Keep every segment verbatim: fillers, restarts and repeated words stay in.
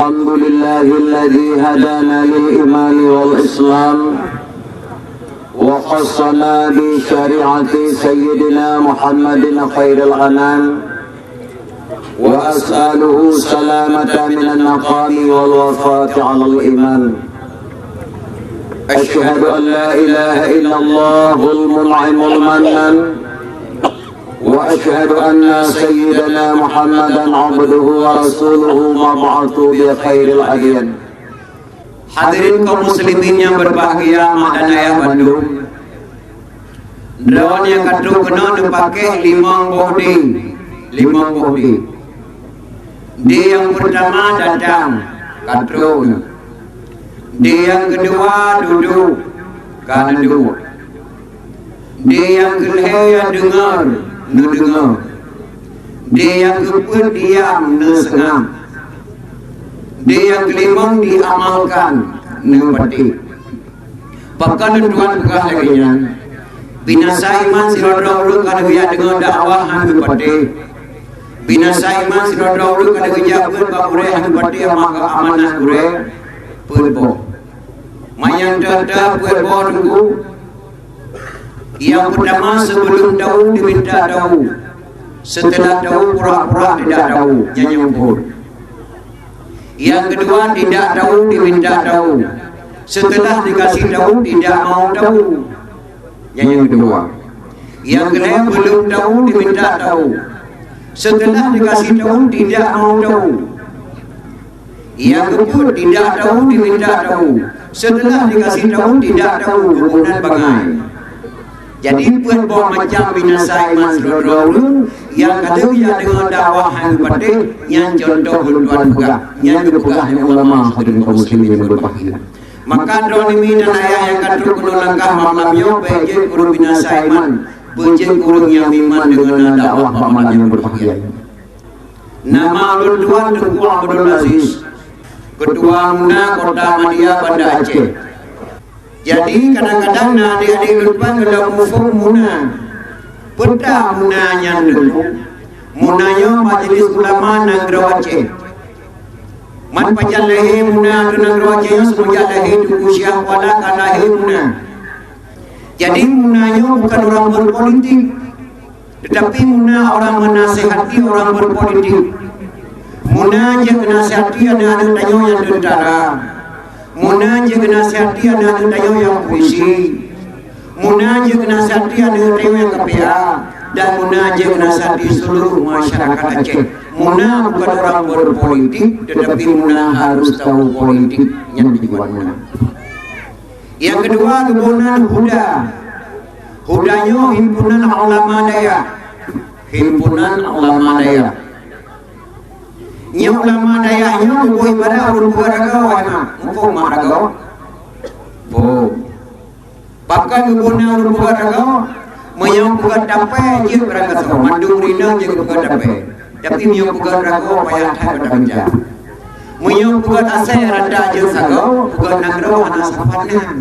الحمد لله الذي هدانا للإيمان والإسلام وخصنا بشريعة سيدنا محمد خير الأنام، وأسأله السلامة من النقام والوفاة على الإيمان. أشهد أن لا إله إلا الله المنعم المنان، وأشهد أن سيدنا محمدا عبده ورسوله المبعوث بخير الأديان. Hadirin kaum muslimin nyang berbahagia, mak dan ayah bandum. Droeneuh nyang ka trok keunoe neupakéh limong boh dé, limong boh dé. Dé nyang peurtama datang, ka trok. Dé nyang keudua dudoe, ka neuduek. Dé nyang keulhée deungoe, neudeungoe. Dé nyang keupeuet diam, neuseungab. Dé nyang keulimong diamalkan, neupatéh. Pakon Tuhan peugah lagée nyan? Binasa iman sidroe-droe ureuëng ka neubiet deungon dakwah hana geupatéh. Binasa iman sidroe-droe ureuëng ka neugeujak beuet bak gurée hana geupatéh amanah gurée, peuet boh. Manyang teuh-teuh peuet boh teungku. Nyang peurtama, sebelum tahu diminta tahu, setelah tahu pura-pura tidak tahu, nyan nyang phon. Nyang keudua, tidak tahu diminta tahu, setelah dikasih tahu tidak mau tahu, nyan nyang keudua. Nyang keulhée, belum tahu diminta tahu, setelah dikasih tahu tidak mau tahu. Nyang keupeuet, tidak tahu diminta tahu, setelah dikasih tahu tidak tahu, geuboh nan bangai. Jadi peuet boh macam binasa iman sidroe-droe ureuëng nyang ka teubiet deungon dakwah hana geupatéh, nyan contoh lôn tuan peugah, nyan geupeugah lé ulama hadirin kaum muslimin nyang berbahagia. Maka droeneuh mi dan ayah nyang ka trok keunoe langkah malam nyoe, bék jeuet ureuëng binasa iman, bék jeuet ureuëng nyang meuiman deungon dakwah bak malam nyang berbahagia. Nama ulôn tuan Teungku Abdul Aziz, Ketua MUNA Kota Madia Banda Aceh. Jadi kadang-kadang na adik-adik lôn tuan geulom muphom MUNA. Peue MUNA nyan Teungku? MUNA nyoe Majelis Ulama Nanggroe Aceh. Man pajan lahé MUNA atau Nanggroe Aceh nyoe, semenjak lahé Teungku Syiah Kuala ka lahé MUNA. Jadi MUNA nyoe bukan orang berpolitik. Tetapi MUNA orang menasihati orang berpolitik. MUNA jeuet menasihati aneuk-aneuk tanyoe nyang tentara. MUNA jeuet menasihati aneuk-aneuk tanyoe nyang polisi. MUNA jeuet menasihati aneuk-aneuk tanyoe nyang K P A. Dan MUNA jeuet menasihati seluruh masyarakat Aceh. MUNA bukan orang berpolitik, tetapi MUNA harus tahu politik, nyan tujuan MUNA. Nyang keudua, geuboh nan HUDA. HUDA nyoe himpunan ulama dayah. Himpunan ulama dayah. Nyoe ulama dayah nyoe geuboh ibarat ureuëng peugah ragoe, hana muphom mak ragoe. Boh. Pakon geuboh nan ureuëng peugah ragoe? Meunyoe peugah tapée jeuet barangkasoe, mandum ureuëng inong jeuet geupeugah tapée. Tapi meunyoe peugah ragoe payah that gata baca. Meunyoe peugah asée rata jeuet sagoe, peugah nanggroe hana sapat nan.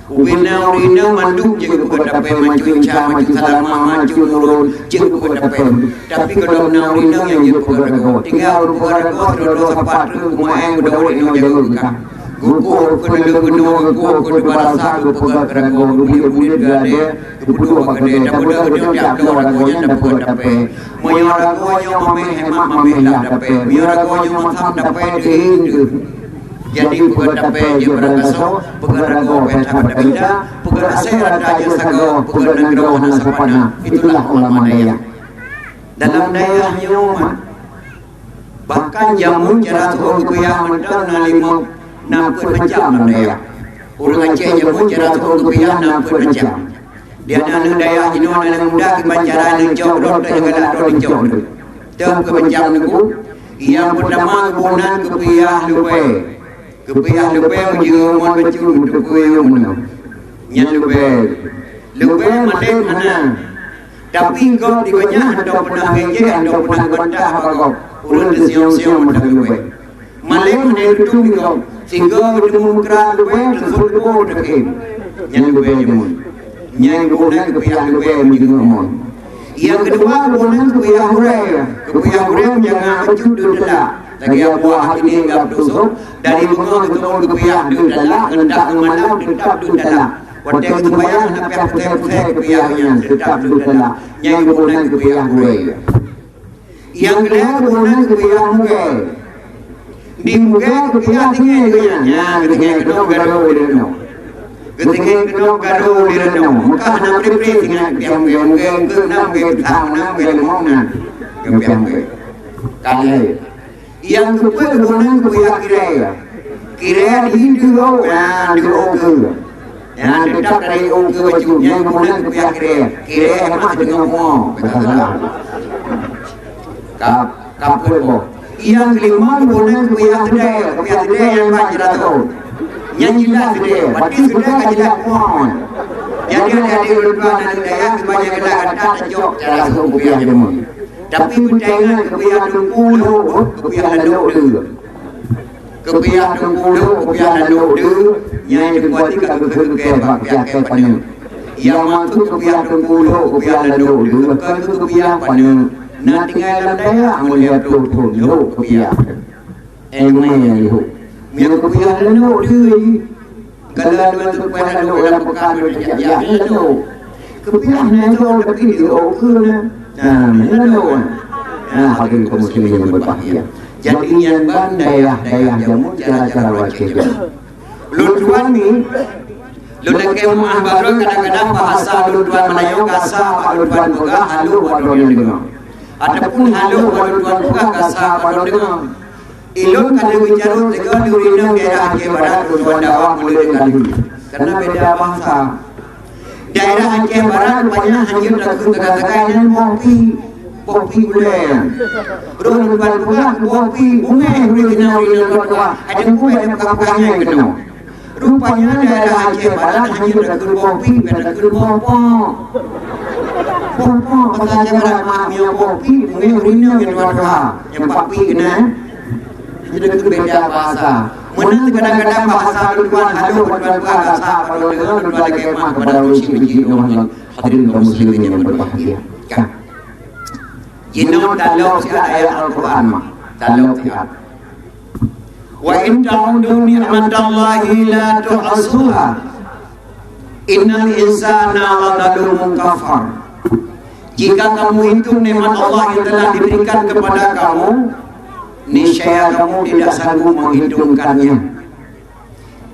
Ubena ureuëng inong mandum jeuet geupeugah tapée, macu Inca, macu Salama, macu Nurul, jeuet geupeugah tapée. Tapi gohlom na ureuëng inong nyang jeuet peugah ragoe. Tinggai ureuëng peugah ragoe sidroe-droe sapat treuk, geumaén beudawot inong jalok geuka. Geukoh keu neuleueng keunoe, geukoh keu barasa, geupeugah keu ragoe, geubuet-buet geuadée, geupeuduek bak keudée, tapeugah keu tiep-tiep droe ragoe nyan tapeugah tapée. Meunyoe ragoe nyoe mamèh, hemat mamèh lah tapée. Meunyoe ragoe nyoe masam tapée, teuhén teuh. Jadi peugah tapée jeuet barangkasoe, peugah ragoe payah that gata baca, peugah asée rata jeuet sagoe, peugah nanggroe hana sapat nan. Itulah ulama dayah. Dalam dayah nyoe mat. Bahkan jameun cara tu'oh geupiah mantong na limong, na peuet macam lam dayah. Ureuëng Aceh jameun cara tu'oh geupiah na peuet macam. Di aneuk dayah jinoe aneuk muda kiban cara neucok droe teuh galak droe neucok droe. Teuh peuet macam Teungku, nyang peurtama geuboh nan geupiah lubée. Geupiah lubée meujeuet mon bacut teupeue meunoe. Nyan lubée. Lubée malém hana. Tapi gob di gobnyan hantom peunah ngejek, hantom peunah geubantah bak gob. Ureuëng teusiong-siong meudah lubée. Malém hana geutueng di gob, sehingga geuteumeu meukra lubée teusut lubôh teukhém. Nyan lubée jameun. Nyan geuboh nan geupiah lubée meujeuet mon. Nyang keudua geuboh nan geupiah gurée. Geupiah gurée meujangak bacut deuh teulak. Lagèe Abu Wahab ini lam tusuk, dari beungoh geuteu'ôn keupiah deuh talak, ngon that ngon malam teutap deuh talak. Watèe geupeuyan hana piah pusai-pusai keupiah nyan, teutap deuh talak. Nyan geuboh nan keupiah gurèe. Nyang keulhèe geuboh nan keupiah mugèe. Di mugèe keupiah tinggai geuh nyan, nyan geutinggai keunoe garo ulèe nyoe. Geutinggai keunoe garo ulèe nyoe. Meukah na pri-pri tinggai keupiah mugèe, mugèe eungkôt na, mugèe peuet na, mugèe limong na. Keupiah mugèe. Ka lhèe. Nyang keupeuet geuboh nan keupiah kirèe. Kirèe di deuh ôk, na deuh ôk keu. Na teutap dari ôk keu bacut, nyang geuboh nan keupiah kirèe. Kirèe mak teungoh pungo, basa salah. Ka, ka peuet boh. Nyang keulima geuboh nan keupiah keudè, keupiah keudè nyang ban jirato. Nyan jilat keudè, batis keudè ka jilat pungo. Jadi adik-adik ulôn tuan aneuk dayah, kebanyakan gata tacok cara seuôt keupiah jameun. Tapi beutaingat keupiah teungku lhok, keupiah lalok deuh. Keupiah teungku lhok, keupiah lalok deuh, nyan teungku até ka geukheun keu bak keupiah kèe paneuk. Nyang maksud keupiah teungku lhok, keupiah lalok deuh, kon keupiah paneuk. Na tinggai lam dayah meulhèe ploh thon lhok keupiah. Eh, meunyoe lhok. Meunyoe keupiah lalok deuh, Galak lôn teupeue lôn lam peukan lôn jak-jak lôn. Keupiah nyan lôn tapi di ôk keu na. Nah, nyan lôn. Nah, hadirin kaum muslimin yang berbahagia. Jadi nyan ban dayah-dayah jameun cara-cara wajéb. Lôn tuan ni, lôn lakèe meu'ah baroe kadang-kadang bahasa lôn tuan Meulayu gasa bak lôn tuan peugah halôh bak droeneuh deungoe. Ataupun halôh bak lôn tuan peugah gasa bak droeneuh deungoe. Ilôn ka lheueh geucarông sigoe di ureueng inong daerah Aceh Barat lôn tuan dakwah mulai dari dulu. Karena beda bahasa. Daerah Aceh Barat rupanya hanya takheun sagai-sagai nyan boh pi, boh pi gulèe. Roh lôn tuan peugah keu boh pi, bungèh ureueng inong, ureueng inong tuha-tuha. Ada buku banyak peugah-peugah nyan keunoe. Rupanya daerah Aceh Barat hanya takheun boh pi, bukan takheun boh pok. Boh pok bahasa Aceh Barat, mak, nyan boh pi, bungèh ureueng inong nyang tuha-tuha. Nyang pak pi keunan. Jadi itu beda bahasa. Meunan kadang-kadang bahasa lôn tuan halôh, lôn tuan peugah gasa, kalau lôn tuan lakèe meu'ah kepada ureueng chik-chik nyoe, hadirin kaum muslimin yang berbahagia. Kan? Jinoe talok siat ayat Al-Quran mah. Talok siat. "Wa in ta'uddu ni'matallahi la tuhsuha. Innal insana ladzalumun kafar." Jika kamu hitung nikmat Allah yang telah diberikan kepada kamu, niscaya kamu tidak sanggup menghitungkannya.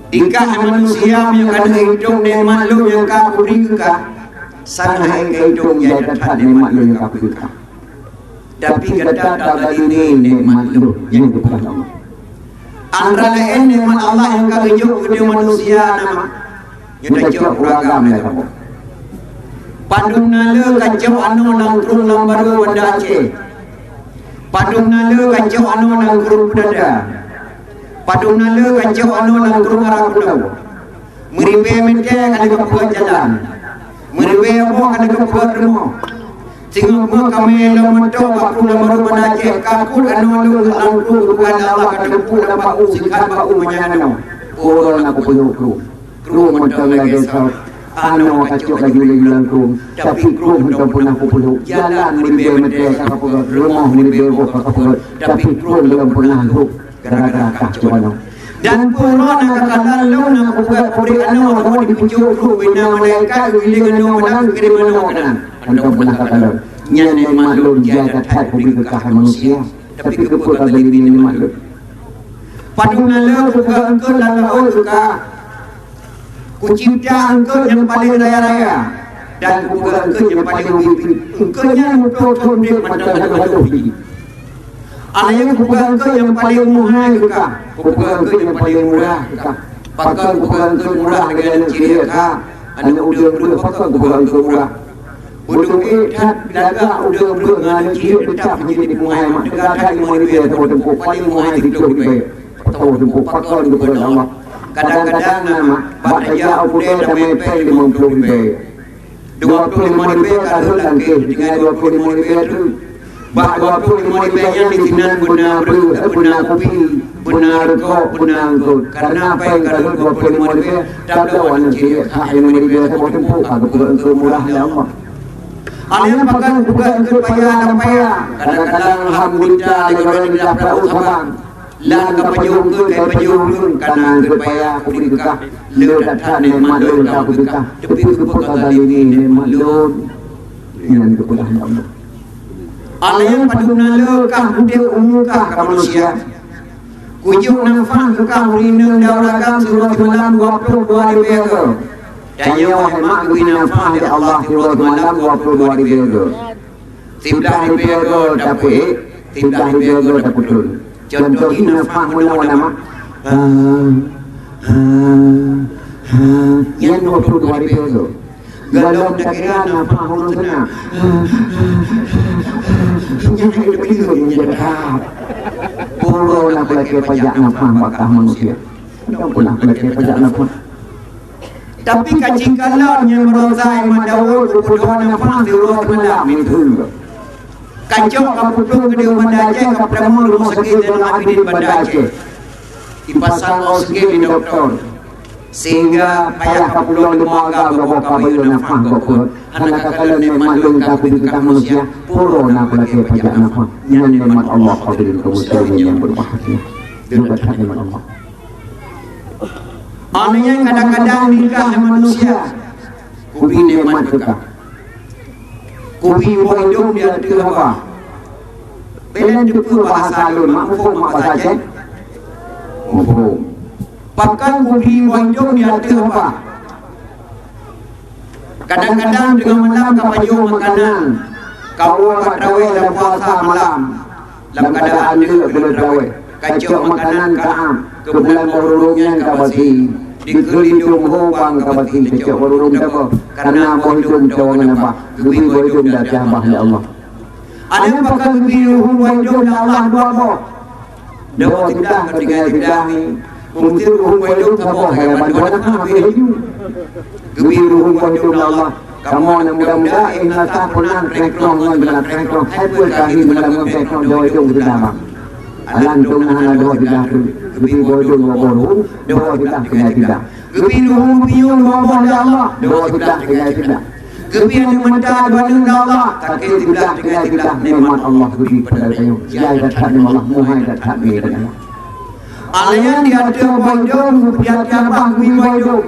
Dikah manusia nyang ka neuhitung nikmat Lôn nyang ka kubri keu kah, sang hai ka hitung jai that-that nikmat Lôn nyang ka kubri keu kah. Tapi gata tazalimi nikmat Lôn nyang geupeugah Allah. Antara laén nikmat Allah nyang ka geujok keu manusia na, nyoe tacok ureueng agam lé kamoe. Padum na le ka cok anoe lam krueng lam barô Banda Aceh. Padum na le ka cok anoe lam krueng Peudada. Padum na le ka cok anoe lam krueng Arab Pulo. Meuribèe mètè ka lheueh geupeugöt jalan. Meuribèe boh ka lheueh geupeugöt rumoh. Singoh-ngoh kamoe lom meutoe bak krueng lam barô Banda Aceh, ka kut anoe lôn lam krueng geupeugah lé Allah ka teupeu lam bak u, sikhan bak u manyang anoe. Uroe na kupeuyôh krueng. Krueng mantong lagèe sot. Anoe ka cok laju lé lam krueng, tapi krueng mantong peunah kupeulhok. Jalan meuribèe mètè ka kapeugöt, rumoh meuribèe boh ka kapeugöt, tapi krueng lom peunah lhok gara-gara kah cok anoe. Dan peue uroe na kakalon lôn na kupeugöt pabrik anoe, lôn dipucok krueng bina malaikat, geugiléng anoe malam geukirém anoe keunan. Mantong peunah kakalon. Nyan nikmat Lôn jai that-that kubri keu kah manusia, tapi keupeue tazalimi nikmat Lôn. Padum na le kupeugöt eungkôt lam laôt keu kah. Kucipta eungkôt nyang paleng raya-raya, dan kupeugöt eungkôt nyang paleng ubit. Eungkôt nyan muphom thon udép mantong hadôh-hadôh jih. Aneuk kupeugöt eungkôt nyang paleng meuhai keu kah, kupeugöt eungkôt nyang paleng murah keu kah. Pakon kupeugöt eungkôt murah lagèe aneuk cilék kah? Aneuk udeueng breuh pakon kupeugöt eungkôt murah? Beudôh ék that lagak udeueng breuh ngon aneuk cilék teutap jeuet jipeumeuhai, mak teuga that limong ribèe saboh tumpôk, paleng meuhai siplôh ribèe. Peutoh tumpôk pakon geupeugöt lé Allah. Kadang-kadang na mak, bak tajak u keudè tamè péng limong plôh ribèe. Dua plôh limong ribèe ka rhot lam kéh, tinggai dua plôh limong ribèe teuk. Bak dua plôh limong ribèe nyan disinan beuna breuh, eh, beuna kupi, beuna reukok, beuna eungkôt. Karena péng ka rhot dua plôh limong ribèe, tabloe aneuk cilék that limong ribèe saboh tumpôk ka geupeugöt eungkôt murah lé Allah. Alèh nyan pakon kupeugah eungkôt paya lam paya. Kadang-kadang alhamdulillah lé goréng lidah peuet saban. Lam ka pajoh eungkôt, ka pajoh ulôn, kana eungkôt paya kubri keu kah. Le that-that nikmat lôn ka kubri kah. Tapi keupeue ka zalimi nikmat lôn? Nyan keupeugah lé Allah. Alèh nyan padum na le kah udép umu kah ka manusia. Kujok nafah keu kah ureueng inong dauragam siuroe simalam dua ploh dua ribèe goe. Tanyoe hana geubri nafah lé Allah siuroe simalam dua ploh dua ribèe goe. Siblah ribèe goe tapeuék, siblah ribèe goe tapeutrön. Contoh jih nafah meunoe nama. Ha, ha, ha. Nyan dua ploh dua ribèe goe. Gohlom takira nafah ureueng seunang. Nyan hai leubeh lôn nyang jahat. Pura na peulakèe pajak nafah bak kah manusia. Ndak pernah peulakèe pajak nafah. Tapi ka jikalon nyang meurasa Imam Daud geupeudua nafah siuroe simalam, itu. Kacok ka putôh keudéh Banda Aceh, ka peutamong rumoh sakét Zainal Abidin Banda Aceh. Ipasang oksigen di dokto. Sehingga payah ka pulang leumô agam gobnyan ka bayeue nafah gobnyan. Hana ka kalon nikmat lôn ka kubri keu kah manusia, pura na peulakèe pajak nafah. Nyan nikmat Allah hadirin kaum muslimin nyang berbahagia. Itu nikmat Allah. Aneuëk nyan kadang-kadang nikah manusia, kubri nikmat keu kah. Kubri boh idông di ateueh babah. Peue lôn teupeue bahasa lôn, mak muphom mak bahasa Aceh? Muphom. Pakon kubri boh idông di ateueh babah? Kadang-kadang teungoh malam ka pajoh makanan, ka woe bak trawéh lam puasa malam. Lam keuadaan deuk beuleueh trawéh, kacok makanan ka am, keubulan boh rurông nyan ka basi. Dikeue lindông ho bang ka basi, kacok boh rurông saboh, kareuna boh idông tawa ngon babah, geubri boh idông di ateueh babah lé Allah. Aneuëk pakon geubri ruhueng boh idông lé Allah dua boh. Dua siblah ka tinggai siblah ni. Meuseu ruhueng boh idông saboh, hai bantuan apa habéh laju. Geubri ruhueng boh idông lé Allah. Kamoe nyang muda-muda, eh, na sah peunan kreng-krong ngon beunan kreng-krong. Hai peue ka hi beunan ngon kreng-krong, dua idông geutanyoe. Alah, dong na hana dua siblah tu. Geubri boh idông dua boh ruhueng, dua siblah tinggai siblah. Geubri ruhueng biyueng dua boh lé Allah, dua siblah tinggai siblah. Geubri aneuëk mata dua aneuëk lé Allah, sakét siblah tinggai siblah, nikmat Allah geubri pada tanyoe. Jai that-that nikmat Allah, muhai that-that nikmat Allah. Alèh nyan di ateueh boh idông, di ateueh babah geubri boh idông.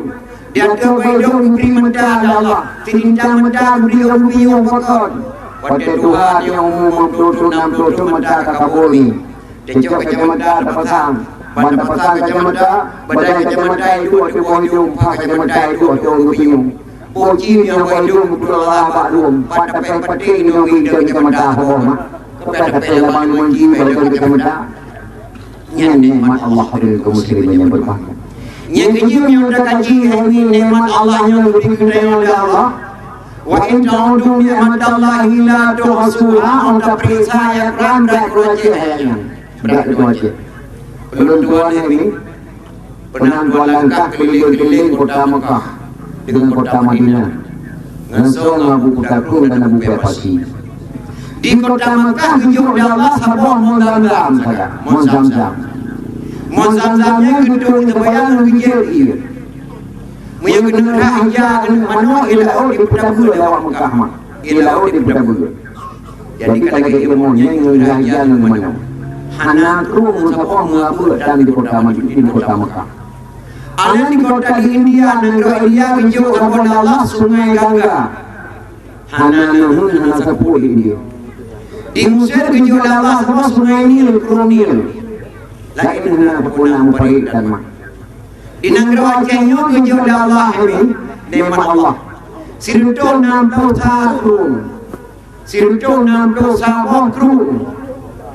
Di ateueh boh idông geubri mata lé Allah. Seulintan mata geubri ureueng biyueng pakon. Watèe tuha nyang umu limong ploh thôn, nam ploh thôn mata ka kabô ni. Tacok kacamata tapasang. Ban tapasang kacamata, badan kacamata iduek ateueh boh idông, pha kacamata iduek ateueh ureueng biyueng. Boh jih nyang boh idông geupeulala bak rueng, pat tapéh patéh nyoe bidang kacamata saboh mak. Pat tapéh laban limong jih bak idông kacamata. Nyan nikmat Allah hadirin kaum muslimin nyang berbahagia. Nyang keujeuet nyang takaji hai nyoe nikmat Allah nyang geubri keu tanyoe lé Allah. Wa in ta'uddu ni'matallahi la tuhsuha, ong tapeuriksa ayat Quran brat keudua cit ayat nyan. Brat keudua cit. Ulôn tuan hai nyoe, pernah dua langkah keliling-keliling kota Mekah dengan kota Madinah. Ngon soe, ngon Abu Kuta Krueng dan Abu Pasi. Di kota Mekah geujok lé Allah saboh mon Zam-Zam saga, mon Zam-Zam. Mon Zam-Zam nyan geutueng teubayang geujeuet ié. Meunyoe keuneuk rhah ija keuneuk manok, ié laôt dipeutabeuet lé awak Mekah mak. Ié laôt dipeutabeuet. Jadi ka lagèe ié mon nyan ngon rhah ija ngon manok. Hana krueng meusaboh meurabeuet dan di kota Madinah, di kota Mekah. Aneuk di kota di India, nanggroe India geujok saboh lé Allah Sungai Gangga. Hana neuheun, hana sapeue di India. Di Mesir geujok lé Allah saboh Sungai Nil, Krueng Nil. Laén hana sapeue na meuparit dan mak. Di nanggroe Aceh nyoe geujok lé Allah ini, nikmat Allah. Sireutôh nam ploh sa krueng. Sireutôh nam ploh saboh krueng.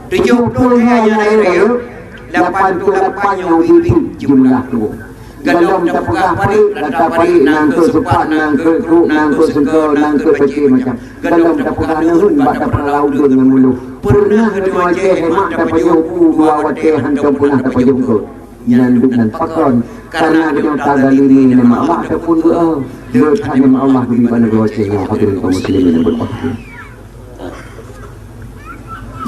Tujoh ploh lhèe nyang rayeuk-rayeuk, lapan ploh lapan nyang ubit-ubit jeumeulah krueng. Gohlom tapeugah parit, rata parit, nanggroe Supat, nanggroe Krueng, nanggroe Seungko, nanggroe macam-macam. Gohlom tapeugah neuheun bak tapeurala udeueng ngon muloh. Peureunah geutanyoe Aceh, hemat tapajoh bu dua watèe, hantom peureunah tapajoh eungkôt. Nyan duek nan pakon, kareuna geutanyoe tazalimi nikmat Allah ataupun geu-, eh, deuh that nikmat Allah geubri bak nanggroe Aceh nyoe, hadirin kaum muslimin nyang berbahagia.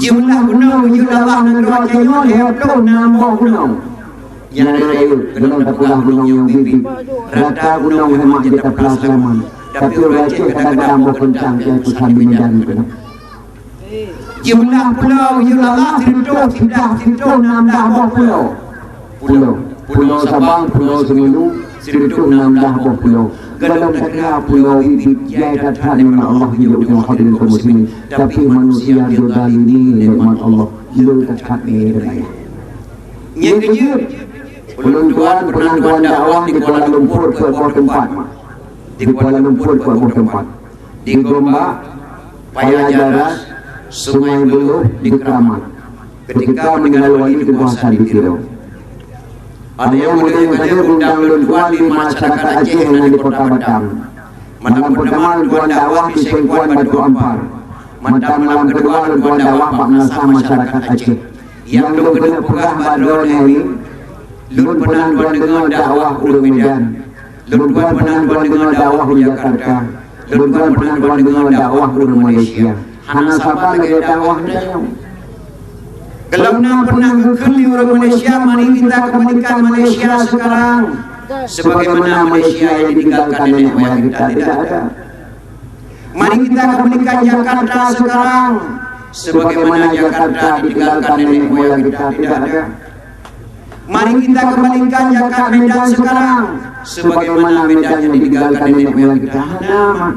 Jeumeulah gunong geujok lé Allah nanggroe Aceh nyoe lhèe ploh nam boh gunong. Nyang rayeuk, gohlom tapeugah gunong nyang biet-biet. Rata gunong hemat jeuet tapeulas laman. Tapi ureuëng Aceh kadang-kadang boh keuntang nyang peusan di Medan keunoe. Jimeulah pulo, jimeulah sireutôh siblah, sireutôh nam blah boh pulo. Pulo, Pulo Sabang, Pulo Seumulu, sireutôh nam blah boh pulo. Galom takira pulo biet-biet jai that-that nikmat Allah di ujong hadirin kaum muslimin. Tapi manusia dizalimi nikmat Allah. Lé that-that ngon raya. Nyang keujeuet, ulôn tuan peunan tuan dakwah di Kuala Lumpur peuet boh teumpat. Di Kuala Lumpur peuet boh teumpat. Di Gombak, Paya Jaras, Sungai Buloh, di Keramat. Ketika meninggal Wali Teungku Hasan di Tiro. Ada nyang muda nyang ka undang lôn tuan di masyarakat Aceh nyang di Kota Batam. Malam pertama lôn tuan dakwah di Sengkuan Batu Ampar. Mata malam kedua lôn tuan dakwah bak meunasah masyarakat Aceh. Nyang lôn keuneuk peugah bak droeneuh nyoe, lôn peunan tuan deungoe dakwah ureuëng Medan. Lôn tuan peunan tuan deungoe dakwah di Jakarta. Lôn tuan peunan tuan deungoe dakwah ureuëng Malaysia. Hana saban lagée dakwah tanyoe. Kalau na pernah geukheun lé ureuëng Malaysia, mari kita kembalikan Malaysia sekarang sebagaimana Malaysia yang ditinggalkan nenek moyang kita, tidak ada. Mari kita kembalikan Jakarta sekarang sebagaimana Jakarta ditinggalkan nenek moyang kita, tidak ada. Mari kita kembalikan Jakarta Medan sekarang sebagaimana Medan yang ditinggalkan nenek moyang kita. Hana, mak.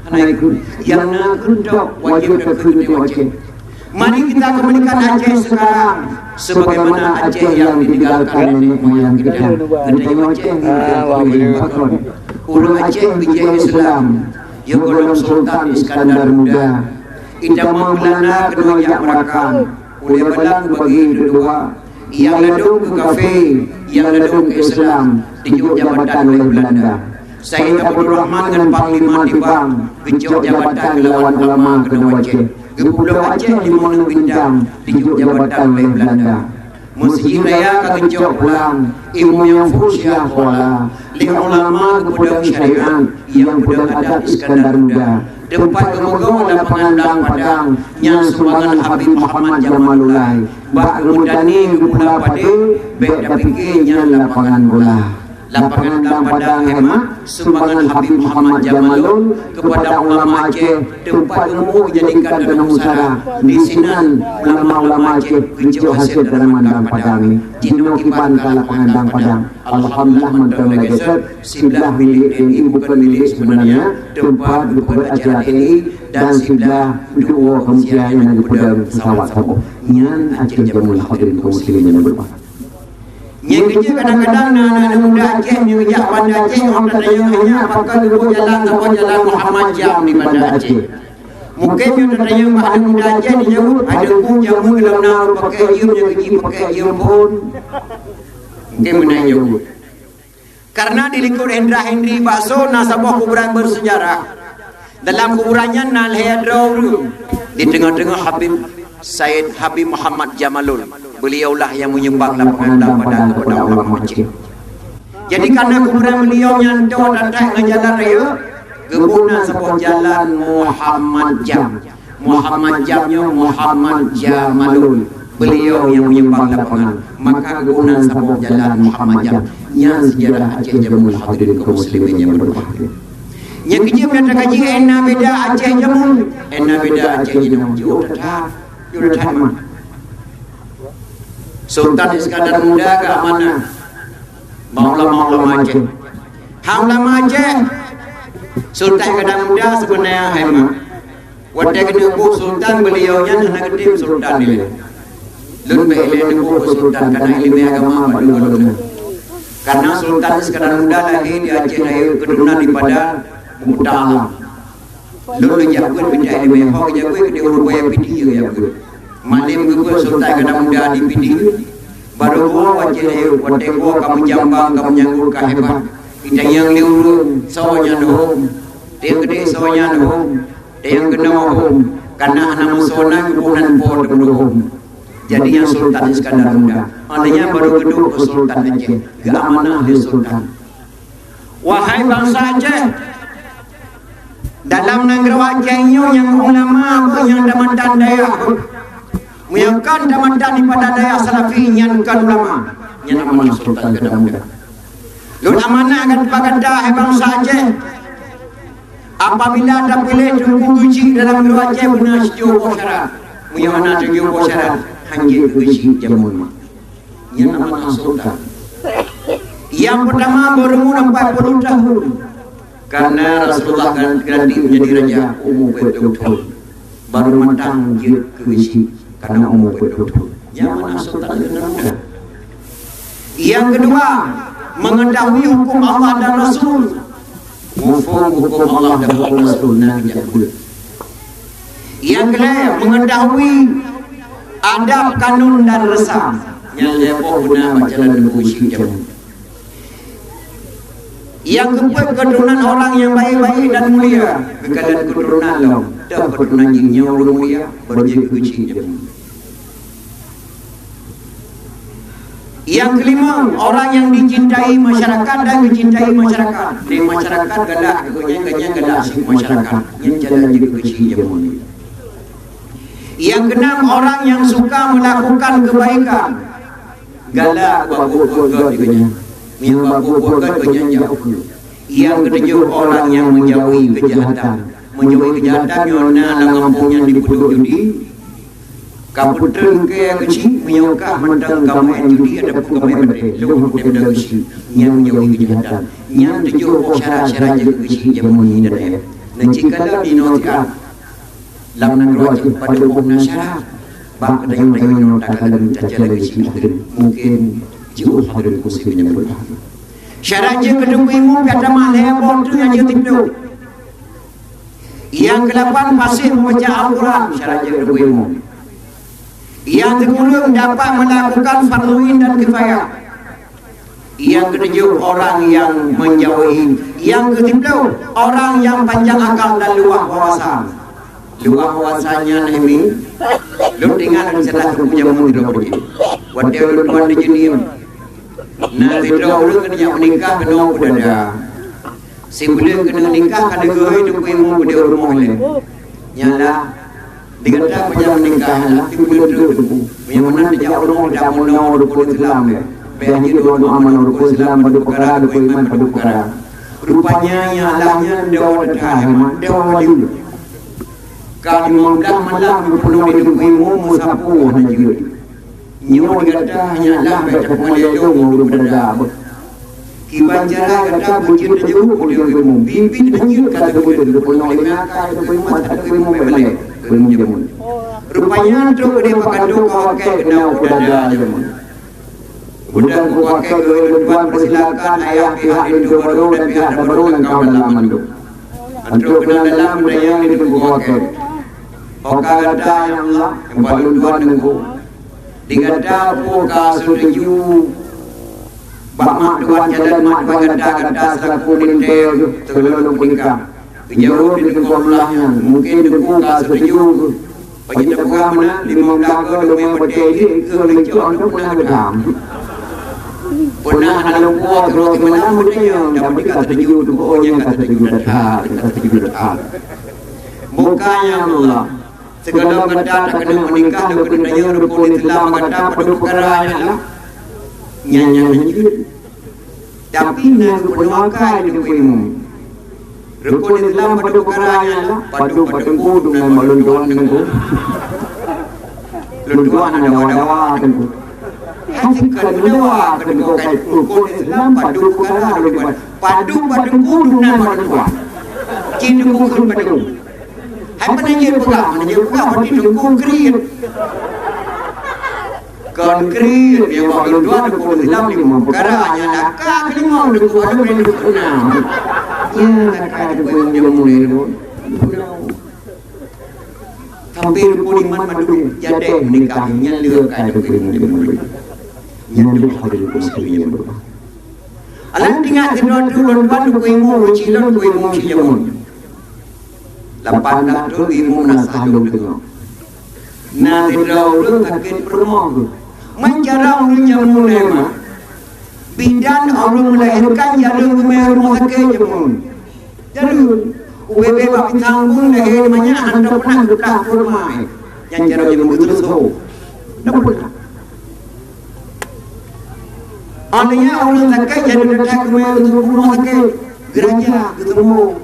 Hana ikut. Yang na keutok wajib takut itu Aceh. Mari kita kembalikan Aceh sekarang sebagaimana Aceh yang ditinggalkan nenek moyang kita. Geutanyoe Aceh ni, ah, wah, betul. Pakon. Ureuëng Aceh bijéh Islam, ya golom Sultan Iskandar Muda. Itamong Belanda keunoe jak meurakan, ulée balang geubagi dua. Nyang ladôm keu kafé, nyang ladôm keu Islam, dijok jabatan oleh Belanda. Said Abdul Rahman ngon Panglima Tibang geucok jabatan geulawan ulama keunoe Aceh. Geupeudoh Aceh limong neuk bintang, dijok jabatan oleh Belanda. Meuseujid raya ka geucok pulang, ilmu nyang fusyah kuala, lé ulama geupeudong syariat, nyang peudong adat Iskandar Muda. Teumpat geumeugoe lapangan Dang Padang, nyan sumbangan Habib Muhammad Jamalullah. Bak geumeutani geupula padé, bék tapike nyan lapangan bola. Lapangan Dang Padang hemat, sumbangan Habib Muhammad Jamalul keupada ulama Aceh, teumpat geumeuuek jadikan tanoh musara. Disinan ulama-ulama Aceh geucok hasé tanaman Dang Padang nyoe. Jinoe kiban ka lapangan Dang Padang. Alhamdulillah, mantong lagée sot, siblah milék T N I, bukan milék sebenarnya, teumpat geupeugét acara T N I, dan siblah untuk woe keumeukia nyang na geupeudong pesawat saboh. Nyan Aceh jameun, hadirin kaum muslimin nyang berbahagia. Nyang keujeuet, kadang-kadang na aneuk muda Aceh nyang jak Banda Aceh, awak tatanyong nyan, pakon geuboh jalan saboh jalan Muhammad Jam di Banda Aceh. Mungkin nyoe tatanyong bak aneuk muda Aceh, dijaweueb, hai Teungku, jameun lom na ureuëng pakai jeuem nyang geuji pakai jeuem phon. Mungkin meunan jaweueb. Karena di likot Hendra Hendri Bakso na saboh kuburan bersejarah. Dalam kuburan nyan na lhée droe ureuëng. Di teungoh-teungoh Habib Said Habib Muhammad Jamalul. Beliaulah yang menyumbang lapangan Dang Padang kepada ulama Aceh. Jadi karena kuburan beliau nyan toe that-that ngon jalan raya, geuboh nan saboh jalan Muhammad Jam. Muhammad Jam nyoe Muhammad Jamalul. Beliau yang menyumbang lapangan. Maka geuboh nan saboh jalan Muhammad Jam. Nyan sejarah Aceh jameun, hadirin kaum muslimin nyang berbahagia. Nyang keujeuet, meunyoe takaji, hana beda Aceh jameun, hana beda Aceh jinoe. Jiôh that-that, jiôh that-that mah. Sultan Iskandar Muda geuamanah bak ulama-ulama Aceh. Hai ulama Aceh, Sultan Iskandar Muda sebenarnya hai mak. Watée keuneuk boh sultan, beliau nyan hana geutem sultan ilée. Lôn bék lé neuk boh keu sultan, karena ileumèe agama bak lôn gohlom nyan. Karena Sultan Iskandar Muda lahé di Aceh Rayeuk, keuturonan daripada Buta Alam. Lôn, lôn jak beuet pinta ileumèe, ho jak beuet di ureueng buya Pidie jak beuet. Malém geubeuet Sultan Iskandar Muda di Pidie, barô geuwoe u Aceh Rayeuk, watée geuwoe ka meujambang, ka meujanggu, ka hebat. Itanyong lé ureueng, soe nyan hom? Teukeudeh soe nyan hom? Teukeunong hom, kana hana meusoe nan geuboh nan po teungoh hom. Jadi nyan Sultan Iskandar Muda. Awak nyan barô geuduek keu Sultan Aceh, geuamanah lé Sultan. Wahai bansa Aceh, dalam nanggroe Aceh nyoe nyang ulama beuh nyang tamatan dayah beuh. Meunyoe kon tamatan daripada dayah Salafi, nyan kon ulama. Nyan amanah Sultan Iskandar Muda. Lôn amanah gata, hai bansa Aceh. Apabila tapiléh Teungku Geuchik dalam droe Aceh beuna sijuek boh syarat. Meunyoe hana tujoh boh syarat, hanjeuet keu Geuchik jameun. Nyan amanah sultan. Nyang peutama, beureumur empat puluh tahun. Karena Rasulullah geulantik menjadi raja umu peuet ploh thon. Baru mantang jeuet keu Geuchik karena umu peuet ploh thon. Nyan amanah sultan nyang muda. Nyang keudua, mengetahui hukum Allah dan Rasul. Muphom hukum Allah dan hukum Rasul na geujak beuet. Nyang keulhèe, mengetahui adab, kanun dan reusam. Nyan lhèe boh beuna bak jalan Teungku Geuchik jameun. Nyang keupeuet, keturunan orang yang baik-baik dan mulia. Geukalon keturunan lom, toh keturunan jih nyoe ureueng mulia, baro jeuet keu Geuchik jameun. Nyang keulimong, orang yang dicintai masyarakat dan dicintai masyarakat. Di masyarakat galak keu gobnyan, gobnyan galak keu masyarakat. Nyan jalan jeuet keu Geuchik jameun. Nyang keunam, orang yang suka melakukan kebaikan. Galak bak buet-buet gét keu gobnyan. Meunyoe bak buet-buet gét keu gobnyan jak ukeue. Nyang keutujoh, orang yang menjauhi kejahatan. Menjauhi kejahatan nyoe na lam gampông nyan dipeuduek judi. Ka peutrön keu Geuchik, meunyoe kah mantong ka meu'en judi ataupun ka meu'en batèe, lôn hukôm teuh Geuchik. Nyan menjauhi kejahatan. Nyan tujoh boh syarat-syarat jeuet keu Geuchik jameun nyan. Dan cit kalon inoe siat. Lam nanggroe Aceh padub boh na syarat. Bak tanyoe-tanyoe nyoe takalon tacalon Geuchik hadeueng. Mungken jiôh hadeueng keu musém nyang beurhak. Syarat jeuet keu Teungku Imum pih tamah lhèe boh, tu nyang jeuet tiep. Nyang keulapan, fasih membaca Al-Quran, syarat jeuet keu Teungku Imum. Nyang keupeuet, dapat melakukan fardhu ain dan kifayah. Nyang keutujoh, orang yang menjauhi. Nyang keusiplôh, orang yang panjang akal dan luwah wawasan. Luwah wawasan nyan, Umi, lôn ingat salah satu jameun droe beudôh. Watèe lôn tuan di Jeunieb, na sidroe ureueng keuneuk meunikah keunoe u Peudada. Sibuleuen keuneuk nikah ka lheueh Teungku Imum u rumoh lé. Nyan lah, di gata pajan meunikah lah, sibuleuen treuk Teungku. Meunyoe meunan tajak u rumoh, tajak meunoe rukon Islam lé. Bèk jeuet doa-doa meunoe rukon Islam, padub peukara, rukon iman, padub peukara. Rupanya nyang Allah nyan doa teuka, doa wali. Ka limong blah malam geupeunoh lé Teungku Imum meusapeue hana jeuet. Nyoe gata nyan lah bèk tapeumalèe lôn ngon ureueng Peudada beuh. Kiban cara gata beujeuet tajeuruk keu Teungku Imum. Biet-biet hana jeuet ka teubeudôh geupeunoh lé na ka Teungku Imum, ata Teungku Imum bèk malèe, Teungku Imum jameun. Rupanya trok keudéh bak kantô Kawakèe keunoe u Peudada jameun. Udah Teungku Kawakèe geuyue lôn tuan peusilakan ayah pihak linto barô dan pihak tabarô nyang ka u dalam mandum. Trok keunan dalam geutanyong lé Teungku Kawakèe. Ho ka gata, ya Allah, nyang bak lôn tuan Teungku. Di gata peue ka setuju bak mak tuan, calon mak tuan gata, gata seulaku meulintèe geuh sebelum lôn peunikah? Geujaweueb lé Teungku Abdullah nyan, mungken Teungku ka setuju geuh. Bak jeuet tapeugah meunan, limong blah goe leumèe batèe jih keu leucok, untuk peunah geutam. Peunah hana lumpoe, troh simalam meutanyong, dan beuka setuju Teungku, oh, nyan ka setuju that-that, ka setuju that-that. Bukan, ya Allah. Sigohlom gata takeuneuk meunikah, lôn keuneuk tanyong rukon Islam gata, padub peukara nyan lah. Nyan, nyan hana jeuet. Tapi na geupeunoe akai Teungku Imum. Rukon Islam padub peukara nyan lah, padub bak Teungku, dum nan bak lôn tuan Teungku. Lôn tuan hana dawa-dawa Teungku. Hana ka meudawa Teungku, kai rukon Islam padub peukara lôn tuan. Padub bak Teungku, dum nan bak lôn tuan. Cit Teungku kheun padub. Hai peunan jeuet peugah, peunan jeuet peugah, berarti Teungku kriet. Kon kriet, nyang bak lôn tuan rukon Islam limong peukara, nyang laka keulimong Teungku, padub nyang Teungku peugah. Nyang laka Teungku nyang jameun lé lôn. Sampai rukon iman mandum jadi meunikah, nyan lé ka Teungku Imum jameun. Nyan lé ka Teungku Imum jameun. Alah, ingat sidroe teuk lôn tuan Teungku Imum, cit lôn Teungku Imum cit jameun. Lapan blah thon Imum na sah lôn teungoh. Na sidroe ureueng sakét peurumoh geuh. Man cara ureueng nyang mulai mah, bidan ureueng meulahirkan jareung geumè rumoh sakét jameun. Jareung, ubé-bé bak pisang beueng lahé manyak hana pernah geuplah peurumoh. Nyan cara jameun geuteusoe. Ndak pernah. Aneuk ureueng sakét jareung that geumè rumoh sakét, geuraja, geuteurumoh.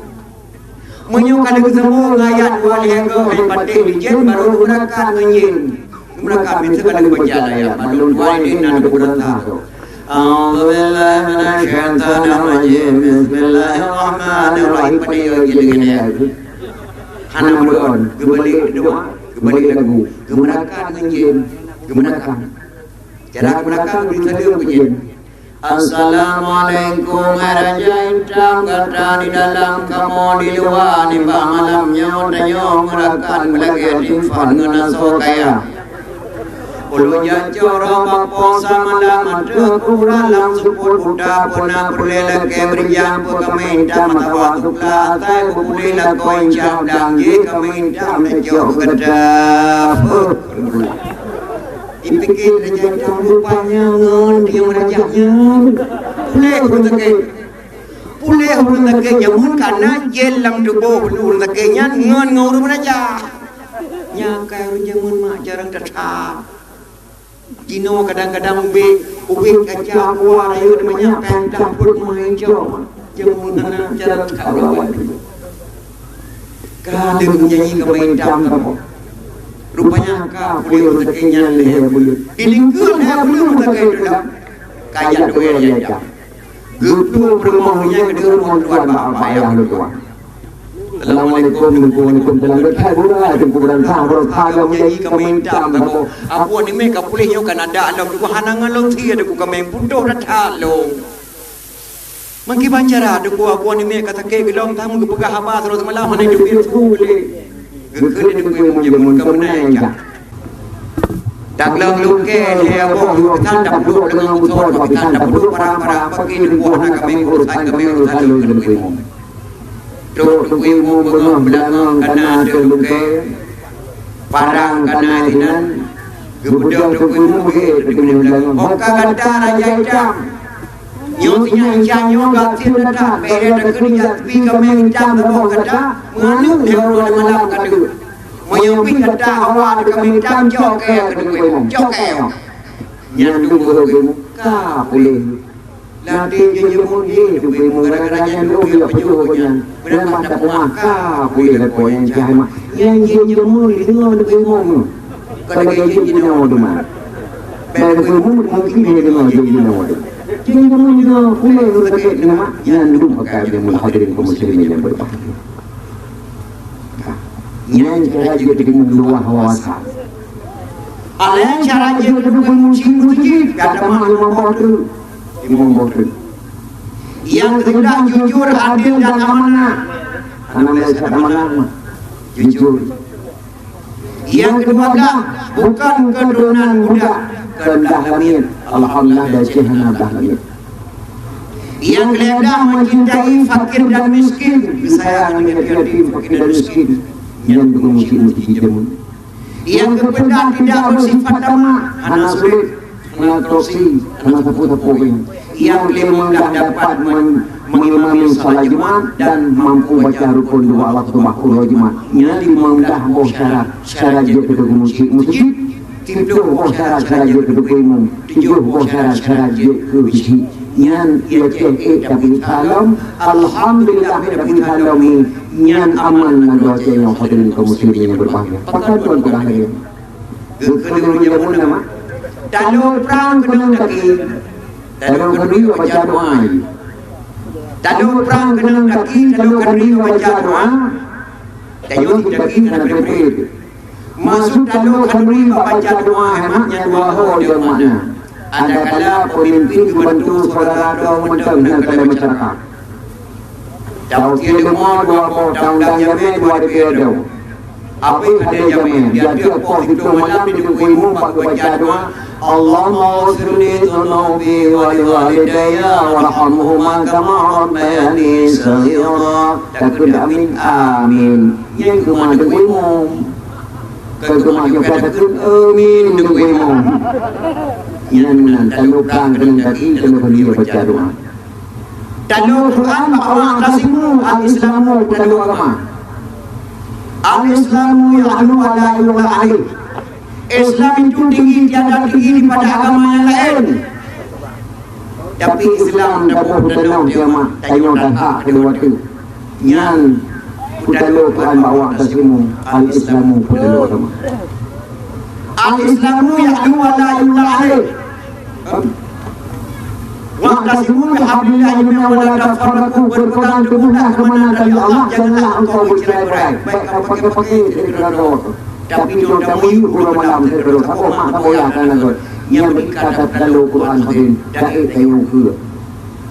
Meunyoe ka lheueh geusambông ayat dua lhèe goe, hai patéh jén, barô geumeurakam ngon jén. Geumeurakam, biasa ka lheueh baca ayat, maklum dua jén na teupeurasa tu. A'udzubillahi minasyaitonirrajim. Bismillahirrahmanirrahim. Patéh jén ngon ayat tu. Hana meuron, geubalek doa, geubalek lagu, geumeurakam ngon jén, geumeurakam. Cara geumeurakam, bri saleuem keu jén. Assalamualaikum, hai raja intam, gata di dalam, kamoe di luwa, nibak malam nyoe tanyoe meurakan beulagèe infak ngon asoe kaya. Ulôn jak cok roh bak Po samalam, ateueh kuburan lam seupôt buta, peue na peureulèe lakèe beurijang, peue kamoe intam mata bak sukla, asai beupuléh lakoe incab dang, jih kamoe intam tacok gata. Huh. Ipike raja intam rupanya ngon dia raja nyan. Puléh ureueng sakét. Puléh ureueng sakét jameun ka na jén lam tuboh ureueng sakét nyan ngon, ngon ureueng raja. Nyan kai ureueng jameun mak jarang that-that. Jinoe kadang-kadang ubé, ubé kaca kuah rayeuk manyak, péng tampot meuhai cok. Jameun hana cara ka lawan. Ka lheueh nyanyi kamoe intam kamoe. Rupanya ka puléh ureueng sakét nyan lhèe buleuen. Dilingkeue lhèe buleuen ureueng sakét tu dah. Ka jak tuwoe lé intam. Geupeu peurumoh nyan keu rumoh tuan bak, bak ayah lôn tuan. Assalamualaikum, waalaikumsalam. Hai gura, teungku beurangkat, beurangkat lom jadi kamoe intam kamoe. Abu Animé ka puléh nyoe kan ada lom, hana ngon lôn sie teungku kamoe putôh that-that lom. Meukiban cara teungku Abu Animé ka sakét geulom, tamu geupeugah haba sidroe seumalam hana jeuet su lé. Geukheun teungku Imum jameun ka meunai jak. Taglong lukée lhèe boh, dua bisan tapeuduek deungon beusoe, dua bisan tapeuduek parang-parang, pagi teungku hana kamoe urusan, kamoe urusan lôn teungku Imum. Trok teungku Imum beungoh beulangong kana ateueh lukée, parang kana sinan, geubeudôh teungku Imum geuék teungku Imum beulangong. Ho ka gata raja intam. Nyoe sinyak insya nyoe gasien gata, bèk takheun jak pi kamoe intam saboh gata, meuaneuk lhèe uroe malam ka deuh. Meunyoe pi gata hawa kamoe intam, cok kée keu teungku Imum, cok kée. Nyan dum beuhe geuh ka puléh. Lam até jeuet jameun jih teungku Imum, gara-gara nyan dum jeuet pajoh gobnyan. Beureuman tapeumah ka puléh lakoe nyan cahai mak. Nyan jeuet jameun dideungoe teungku Imum. Ka lagèe jeuet jinoe teuma. Bèk teungku Imum mungken jeuet jinoe, jeuet jinoe teuma. Jeuet jameun jinoe puléh ureueng sakét teuma. Nyan dum pakai jameun hadirin kaum muslimin nyang berbahagia. Nyan cara jeuet teungku Imum luwah wawasan. Laén cara jeuet teungku Imum cit-cit, gata mah limong boh treuk. Limong boh treuk. Nyang keudua jujur, adil dan amanah. Hana meuleusat amanah mah. Jujur. Nyang keudua blah, bukan keuturonan budak, keu blah lamiet. Alhamdulillah, di Aceh hana blah lamiet. Nyang keulhèe blah, mencintai fakir dan miskin, sayang dengan yatim, fakir dan miskin. Nyan teungku Imum cit-cit jameun. Nyang keupeuet blah, tidak bersifat tamak, hana sulet, hana korupsi, hana sapeue-sapeue. Nyang keulimong blah, dapat men-, mengimami salat Jumat dan mampu baca rukun dua waktu bak uroe Jumat. Nyan limong blah boh syarat, syarat jeuet keu teungku Imum cit-cit. Siplôh boh syarat, syarat jeuet keu teungku Imum. Tujoh boh syarat, syarat jeuet keu cit-cit. Nyan Aceh ék tapeuiksa lom. Alhamdulillah, tapeuiksa lom nyan aman nanggroe Aceh nyoe, hadirin kaum muslimin nyang berbahagia. Pakon tuan peugah lagèe nyan? Geukheun ureueng jameun na mah. Talo prang keunong gaki, talo khanduri baca doa. Talo prang keunong gaki, talo khanduri baca doa. Talo gaki kana pré-pré. Maksud talo khanduri bak baca doa, hai mak, nyan dua ho jeuet makna. Adakala peumimpin geubantu syedara droe mantong nyang keuhai masyarakat. Taukir deungoe dua boh, taundang jamé dua dikeue droe. Abéh até jamé, di ateueh poh siplôh malam di teungku Imum bak geubaca doa, "Allahumma ighfirli dzunubi wa liwalidayya warhamhuma kama rabbayani shaghira." Takheun amin, amin. Nyan keumah teungku Imum. Keu keumah nyoe ka takheun amin teungku Imum. Nyan meunan, talo prang keunong gaki, talo khanduri baca doa. Talo Quran bak awak, "Wa'tasimu, al-Islamu," talo agama. "Al-Islamu ya'lu wa la yu'la alaih." Islam itu tinggi, tiada tinggi daripada agama yang lain. Tapi Islam taboh tanoh kiamat, tanyoe dan hak kedua tu. Nyan Peutaloe Quran bak awak taslimu, al-Islamu peutaloe agama. Al-Islamu ya'lu wa la yu'la alaih. Wa'tasimu bihablillahi jami'an wa la tafarraqu. Berpegang teguhlah keumana tali Allah, janganlah engkau bercerai-berai. Baik kau pakai-pakai dari keluarga kau. Tapi tuan kamu yuk uroe malam saya terus. Apa mak kamu ya kan lagu? Yang mereka tak tahu Quran hadirin. Daik tayong ke.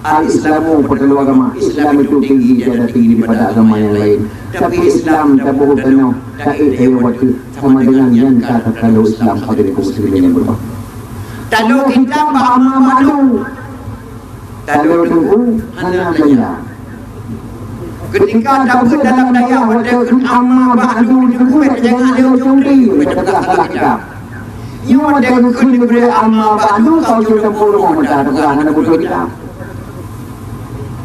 Al-Islamu peutaloe agama. Islam itu tinggi, tiada tinggi daripada agama yang lain. Tapi Islam taboh tanoh, daik tayong bacut, sama dengan nyang ka takalon Islam hadirin kaum muslimin yang berbahagia. Taloe kitab bak Amma Ba'du. Taloe teungku hana belanja. Ketika tabeuet dalam dayah watèe kheun Amma Ba'du di teungku, bèk tajak lé ujong di, bèk tapeugah salah kitab. Nyoe watèe kheun di Amma Ba'du, ka ujong tampôk rumoh meuta tapeugah hana beutôi kitab.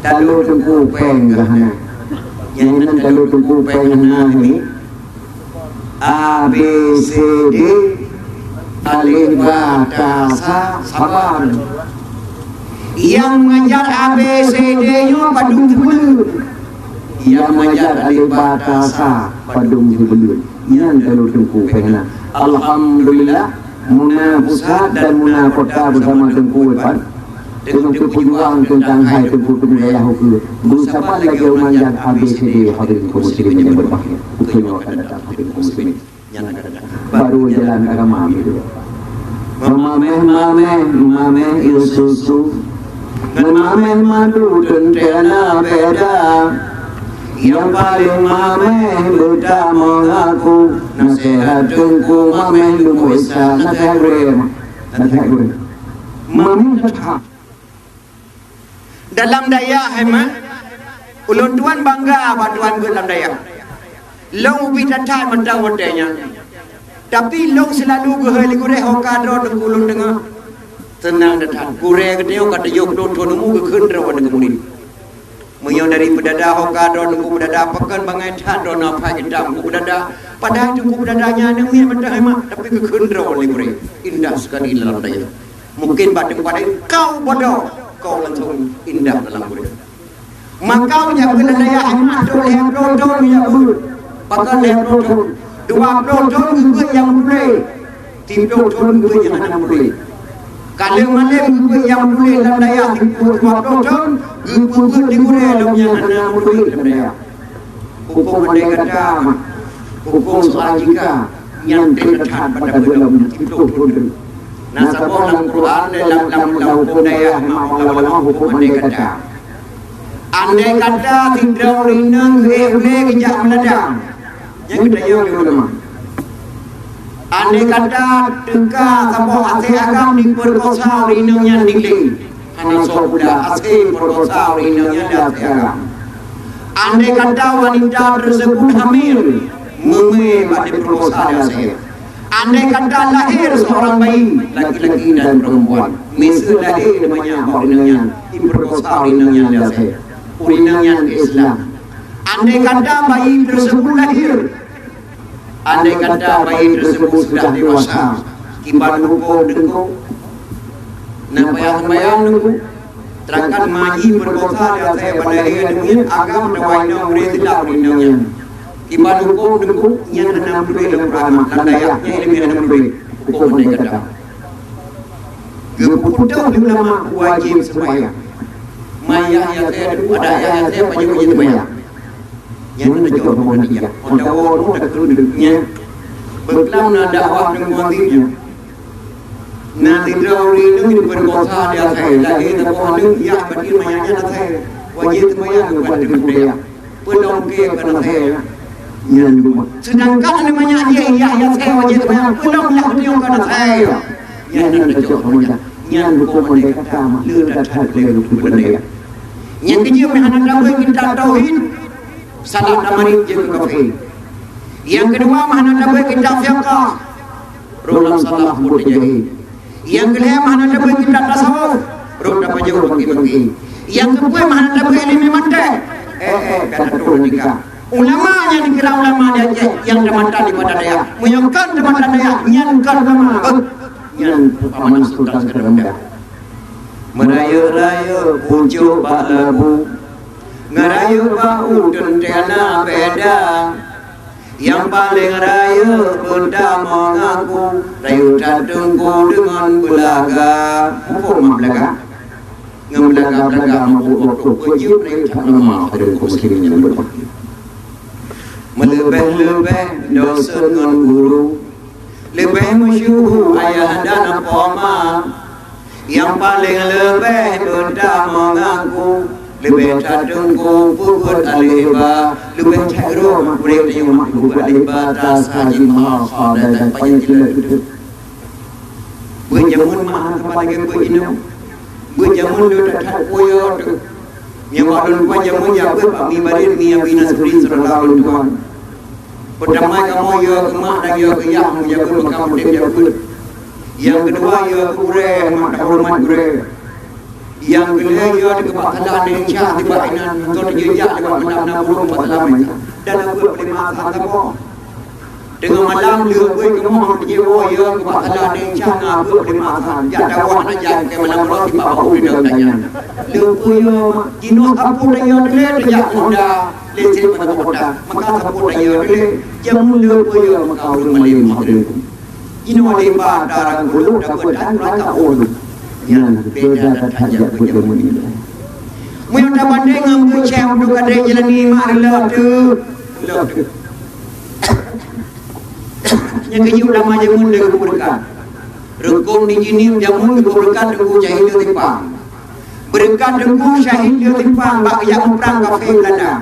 Taloe teungku péng geuh hana. Nyang nan taloe teungku péng hana ni. A, B, C, D, alif, ba, ta, sa, saban. Nyang mangajar A, B, C, D nyoe padum sibuleuen. Nyang mangajar alif, ba, ta, sa, padum sibuleuen. Nyan taloe teungku péng na. Alhamdulillah, muna pusat dan muna kota beusama Teungku Irfan. Teungoh teupeujuang teuntang hai Teungku Teungku Yahya ukeue. Beusaban lagèe mangat A B C D hadirin kaum muslimin nyang berbahagia. Ukeue nyoe akan datang hadirin kaum muslimin nyang akan datang. Baru jalan agama itu. Mamèh, mamèh, mamèh ié susu. Ngon mamèh madu teuntèe na beda. Nyang paleng mamèh beutamong aku. Naseuhat Teungku mamèh lumbôi sa. Naseuhat gurèe, naseuhat gurèe. Mamèh that. Dalam dayah, hai mak, ulôn tuan bangga bak tuan geuh lam dayah. Lôn ubit that-that mantong watèe nyan. Tapi lôn seulalu geuhôi lé gurèe ho ka droe teungku lôn deungö. Seunang that-that. Gurèe geutanyoe ka tujoh ploh thon umu geukheun droe ngon murit. Meunyoe dari Peudada ho ka droe teungku Peudada, pakon bangai that droe na phai kitab teungku Peudada. Padahai teungku Peudada nyan aneuk miet mantong hai mak, tapi geukheun droe lé gurèe. Indah sekali dalam dayah. Mungkin bak teumpat laén kau bodoh, kau langsung indah dalam ureueng. Maka nyang keunan dayah nyan trok lhèe ploh thon jak beuet. Pakon lhèe ploh thon? Dua ploh thon geubeuet nyang mupleh, siplôh thon geubeuet nyang hana mupleh. Ka lheueh malém geubeuet nyang mupleh lam dayah siplôh dua ploh thon, geupeubeuet di gurèe lom nyang hana mupleh lam dayah. Hukôm andai kata, hukôm soal jika, nyan trép that bak dalam siplôh thon. Na saboh lam Quran, lam, lam, lam hukôm dayah, lam ulama hukôm andai kata. Andai kata sidroe ureueng inong geuék ulèe geujak meuladang, nyan geutanyong lé ulama. Andai kata teuka saboh asèe agam jipeurkosa ureueng inong nyan di glé, hana soe peugah asèe peurkosa ureueng inong nyan di asèe agam. Andai kata wanita teuseubut hamil, meumè bak jipeurkosa lé asèe. Andai kata lahé seurang bayi, laki-laki dan perempuan, miseue lahé manyak bak ureueng inong nyan, jipeurkosa ureueng inong nyan lé asèe. Ureueng inong nyan Islam. Andai kata bayi teuseubut lahé, andai kata bayi teuseubut sudah dewasa, kiban hukôm teungku? Na payah seumayang teungku? Teurakan ma jipeurkosa lé asèe bak lahé aneuk miet, agam atawa inong ureueng Islam ureueng inong nyan. Kiban hukôm teungku? Nyan hana meutuléh lam Quran, lam dayah nyan ileumèe hana meutuléh hukôm andai kata. Geupeuputôh lé ulama wajéb seumayang. Ma yah asèe, adak yah asèe, wajéb, wajéb seumayang. Nyan teucok rumoh natijah. Meudawa rumoh takheun nyan. Beuklam na dakwah deungon nyan. Na sidroe ureueng inong jipeurkosa lé asèe, lahé saboh aneuk, yah bak manyak nyan asèe. Wajéb seumayang keupada teungku dayah. Peulom keu kon asèe nyan. Nyan dua. Seudangkan aneuk manyak jih yah asèe wajéb seumayang, peulom lah teungku kon asèe. Nyan, nyan teucok rumoh natijah. Nyan hukôm andai kata, mak, le that-that lé hukôm andai kata. Nyang keujeuet meuhana tabeuet kitab tauhid, salah tamarit jeuet keu kafé. Nyang keudua meuhana tabeuet kitab fiqah, rôh lam salah buet jahé. Nyang keulhèe meuhana tabeuet kitab tasawuf, rôh tapajoh bangké-bangké. Nyang keupeuet meuhana tabeuet ileumèe mantek, eh, eh, ka tatueng tika. Ulama nyang dikira ulama di Aceh nyang tamatan di Peudada dayah. Meunyoe kon tamatan dayah, nyan kon ulama. Nyan amanah Sultan Syedara Medan. Meurayeuk-rayeuk pucôk bak labu, Ngon rayeuk bak uteuen teuh na beda. Nyang paleng rayeuk beutamong aku, rayeuk that teungku deungon beulaga. Muphom mak beulaga? Ngon beulaga-beulaga mabök-mabök, peue jeuet rayeuk that lama pada kaum muslimin nyang beureubahagia. Meuleubeh-leubeh dosen ngon guru, leubeh meusyeuhu ayah dan poma. Nyang paleng leubeh beutamong aku, leubeh that teungku peubuet aleba, leubeh that droe mak gurée tanyoe mak peubuet aleba, tasa jih meuhal-hal dan panyang jeuleuh teuh. Beujameun mak hana teumpat lagée beuet jinoe. Beujameun le that-that peue yo teuh. Nyoe bak lôn tuan jameun jak beuet bak mi Barit, mi Abi Nasruddin, saudara lôn tuan. Peurtama kamoe yo keu mak dan yo keu yah meujak beuet maka mudeb jak beuet. Nyang keudua yo keu gurée, mak teuhoreumat gurée. Nyang keulhée yo keu bak salah neng Syah nibak inan, ngon teujak nibak malam na burông bak salah neng Syah. Dan na beuet lima asan saboh. Teungoh malam lheueh beuet keumoh jiwoe yo keu bak salah neng Syah na beuet lima asan. Jak tawoh na jak keu malam uroe tiba bak uroe dan nyan. Lheueh peue yo mak jinoe sapeue tanyoe teuh lé teujak ngon da. Lé cit mata kota, maka sapeue tanyoe teuh lé, jameun le peue yo maka ureueng malém hot lé. Jinoe lé ba tarang gulong dapat dan rangka ureueng. Nyan beda that-that jak beuet jameun nyoe. Meunyoe tabandeng ngon beuet Syekh Abdul Qadir Jailani mak reuloh teuh, reuloh teuh. Nyang keujeuet ulama jameun lé geupeureukat. Reukong di jinih jameun geupeureukat Teungku Syahid Lheueh Simpang. Beureukat Teungku Syahid Lheueh Simpang bak jak muprang kafé Beulanda.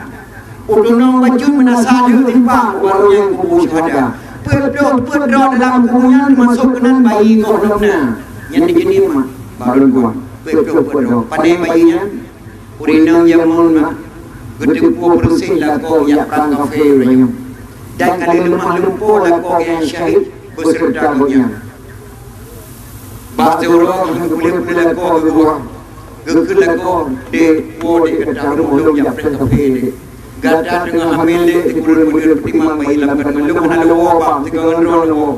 Utunong bacut meunasah Lheueh Simpang, barô nyang kubu syuhada. Peuet ploh peuet droe dalam kubu nyan teumasok keunan bayi goh lom na. Nyan di jinih mak, barô dua. Peuet ploh peuet droe. Pane bayi nyan? Ureueng inong jameun na geuteupue peureuseh lakoe jak prang kafé ureueng nyoe, dan ka lheueh leumah lumpoe lakoe nyang syahid beuseureuta gobnyan. Bak siuroe geupeuleueh-peuleueh lakoe geuguah, geukheun lakoe, "Dek, woe dek gata rumoh lôn jak prang kafé dek. Gata teungoh hamé dek, sikureueng buleuen peutimang bayi lam kandongan lôn hana lôn woe bak sigoe ngon droeneuh woe."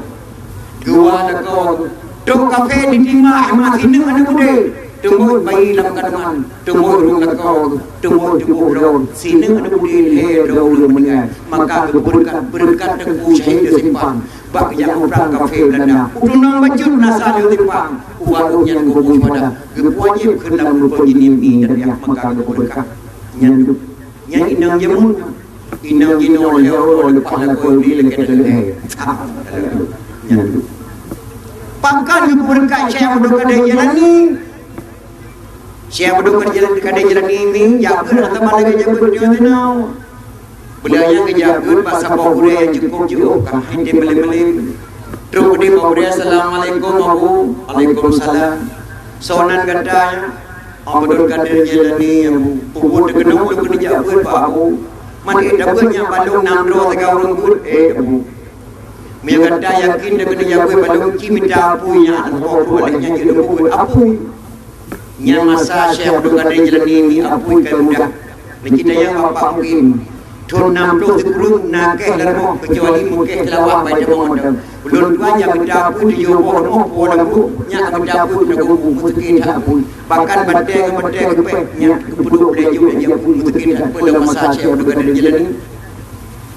Geuwa lakoe, trok kafé ditimang, mak sineuk aneuk beudé. Teumbot bayi lam kandongan, teumbot rueng lakoe, teumbot tuboh droe, sineuk aneuk beudé lhée droe ureueng meuninggai. Maka geubeureukat, beureukat Teungku Syahid Lheueh Simpang bak jak muprang kafé Beulanda. Utunong bacut meunasah Lheueh Simpang, ubak gobnyan kubu syuhada. Geupuwajéb kheun lam rupa jinih mi dan yah, maka geubeureukat. Nyan duek. Nyan inong jameun. Inong jinoe lhée uroe leupah lakoe di lakée teuleue. Nyan tu. Pakon geupeureukat Syekh Abdul Qadir Jailani? Syekh Abdul Qadir Jailani, Qadir Jailani mi jak beuet hana bala geujak beuet nyoe teunoe. Beulah nyang geujak beuet bak saboh gurée nyang cukôp jiôh ka hai tém malém-malém. Trok di bak gurée, "Assalamualaikum, Abu." "Waalaikumsalam." "Soe nan gata?" "Abdul Qadir Jailani, Abu." "Peue buet teukeunong lôn keuneuk jak beuet bak Abu?" "Man ék tabeuet nyak bak lôn nam droe sigoe ureueng beuet?" "Ék, Abu." "Meunyoe gata yakin tabeuet jak beuet bak lôn, ci mita apui nyak saboh peuet lhée nyan jeuet lôn peubuet apui." Nyan masa Syekh Abdul Qadir Jailani mi apui ka mudah. Niki tanyong Bapak Mukim. Thon nam ploh sikureueng na kèh lam rumoh, keucuali meukeue teulawah bai tamong mantong. Ulôn tuan nyang mita apui tujoh boh rumoh po lam rumoh, nyak ka mita apui tagubu meuseuki that apui. Bahkan batèe ngon batèe geupéh, nyak geupeuduek lé jeuet lé apui meuseuki that apui lam masa Syekh Abdul Qadir Jailani.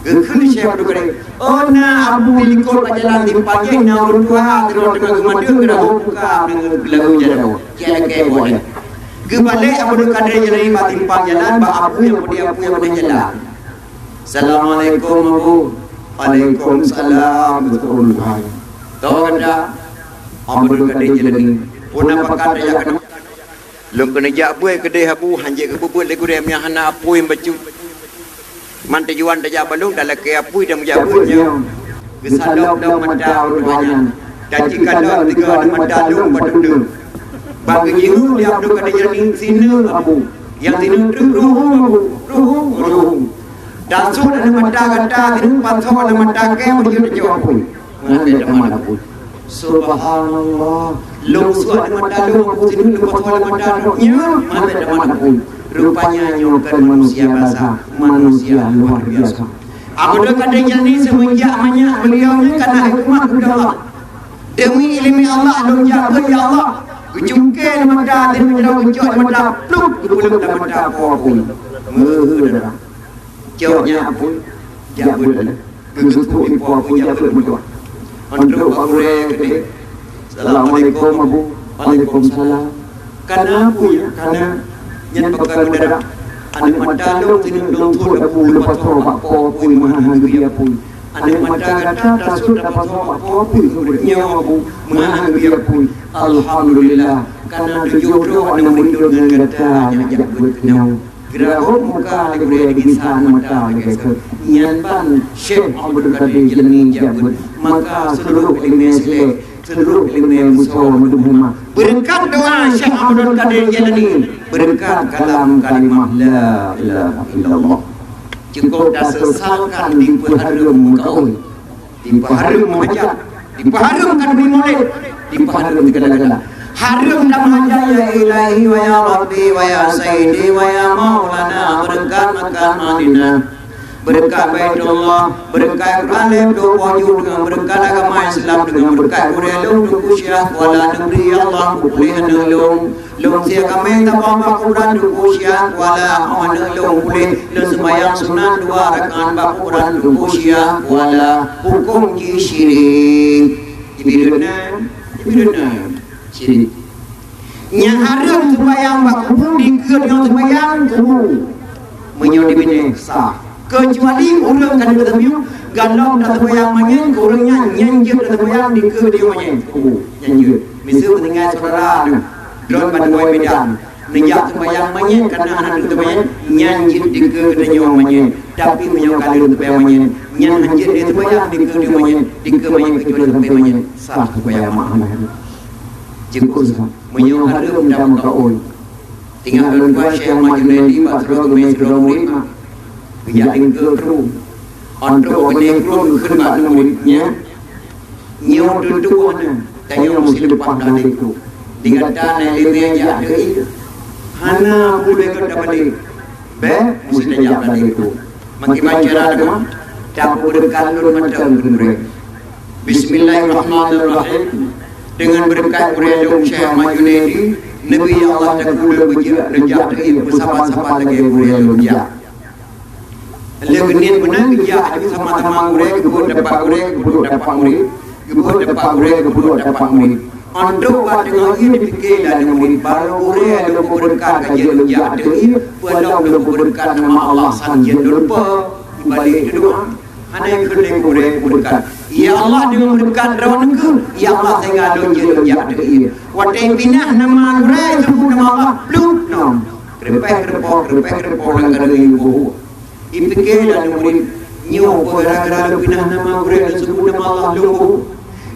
Geukheun Syekh Abdul Qadir, "Oh, na Abu di likot bak jalan timpang jih, na ureueng tuha sidroe teungoh geumadeueng geurahô muka ngon geulagu jaroe." Cit lakèe buet nyan. Geubalek Abdul Qadir Jailani bak timpang jalan bak Abu nyang peudeh apui nyang peudeh jalan. "Assalamualaikum, Abu." "Waalaikumsalam, beutôi hai." "Toh gata?" "Abdul Qadir Jailani." "Peue na pakat tajak keunoe?" "Lôn keuneuk jak beuet keudeh, Abu, hanjeuet geupeubuet lé gurèe meunyo hana apui bacut. Man tujuan tajak bak lôn, talakèe apui dan meujak beuet nyoe." Geusalok-lok mata ureueng tuha nyan. Tacikalon tiga aneuk mata lôn bak tutoe. Bak geujingeuk lé Abdul Qadir Jailani, "Sineuk, Abu." Nyang sineuk treuk, "Ruhueng, Abu, ruhueng, ruhueng." Tasut aneuk mata gata, sineuk pasoe aneuk mata kèe, beujeuet tacok apui. Ngon bèk tamat apui. Subhanallah. Lôn sot aneuk mata lôn, Abu, sineuk lôn pasoe aneuk mata droeneuh. Ngon bèk tamat apui. Rupanya nyoe kon manusia biasa, manusia luar biasa. Abdul Qadir Jailani seumeunjak manyak beliau nyoe kana hikmah keu Allah. Demi ileumèe Allah, lôn jak beuet, ya Allah. Geucungké mata, dan geucok mata, plup, geupeuleueb lam mata Po Apui. Meuheueh darah. Cok nyak Apui, jak beuet lé. Geuseutuek di Po Apui, jak beuet meutuah. Ôn trok bak gurée keudeh. "Assalamualaikum, Abu." "Waalaikumsalam." "Kana Apui, kana?" "Nyan pakon meudarah." "Aneuk mata lôn keuneuk lôn tuet, Abu, lôn pasoe bak Po Apui meuhan-han geubi apui. Aneuk mata gata tasut tapasoe bak Po Apui, nyoe, Abu, meuhan-han geubi apui." "Alhamdulillah, kana tujoh droe aneuk murit lôn ngon gata nyak jak beuet keunoe." Geurahom muka lé gurée, geubisa aneuk mata lagée sot. Nyan ban Syekh Abdul Qadir Jailani jak beuet. Maka seuluruh ileumèe silek, seuluruh ileumèe beusoe meudum hima. Beureukat doa Syekh Abdul Qadir Jailani, beureukat kalam kalimah la ilaha illallah. Cukup taseusalkan dipeuhareuem meukaôi. Dipeuhareuem hajat, dipeuhareuem kanduri mulod, dipeuhareuem sigala-gala. Hareuem dan hajat, ya Ilahi wa ya Rabbi wa ya Sayyidi wa ya Maulana, beureukat Makkah Madinah, beureukat Baitullah, beureukat Quran lhèe ploh boh ju, deungon beureukat agama Islam, deungon beureukat gurée lôn Teungku Syiah Kuala Negeri, ya Allah, beupuléh aneuk lôn. Lôn sie kaméng tabang bak kuburan Teungku Syiah Kuala, aneuk lôn puléh, lôn seumbahyang sunat dua rakaat bak kuburan Teungku Syiah Kuala, hukôm jih syirik. Jibeuet na, jibeuet na, syirik. Nyang hareuem seumbahyang bak kubu dikeue ngon seumbahyang kubu. Meunyoe dibinéh sah. Keucuali ureueng ka deuh teumiyueb, galom taseumbahyang manyét keu ureueng nyan, nyan jeuet taseumbahyang dikeue di manyét kubu. Nyan jeuet. Miseue meutinggai syedara na, droe bandua Medan, neujak seumbahyang manyét, kana hana teumanyét, nyan jeuet dikeue geutanyoe manyét. Tapi meunyoe ka lheueh seumbahyang manyét, nyan hanjeuet lé seumbahyang dikeue di manyét, dikeue manyét keucuali sampoe manyét, sah seumbahyang mak hana. Jeuet sah. Meunyoe hareuem tameukaôi. Teungoh lôn tuan Syekh Ahmad Junaidi bak sidroe geumé sidroe murit mak. Geujak tingkeu krueng. Ôn trok bak binéh krueng geukheun bak aneuk murit nyan, "Nyoe teuntèe hana, tanyoe meusti leupah lam lé krueng. Di gata na ileumèe jak keu ie. Hana peue lé gata balek. Bèk meusti tajak lam lé krueng." Meukiban cara teuma, tapeubeureukah lôn mantong keu gurèe. Bismillahirrahmanirrahim. Deungon beureukat gurèe lôn Syekh Ahmad Junaidi, neubi Allah takue lôn beujeuet lôn jak teuiek beusaban-saban lagèe gurèe lôn jak. Lheueh geuniet meunan geujak, sama-sama gurèe geupeuduek tapak gurèe, geupeuduek tapak murit, geupeuduek tapak gurèe, geupeuduek tapak murit. Ôn trok bak teungoh ie dipike lé aneuk murit, barô gurèe lôn peubeureukat ka jeuet lôn jak teuiek, peue lom lôn peubeureukat nama Allah sang jeuet lôn po, ibalek teudoa. Hana kheun lé gurèe peubeureukat, "Ya Allah, deungon beureukat droeneuh keuh, ya Allah, sehingga lôn jeuet lôn jak teuiek." Watèe pinah nama gurèe, seubut nama Allah, plup nom. Keureumpèh keureumpok, keureumpèh keureumpok lam keuneuk ié buhu. Ipike lé aneuk murit, "Nyoe peue gara-gara lôn pinah nama gurèe lôn seubut nama Allah lôn buhu?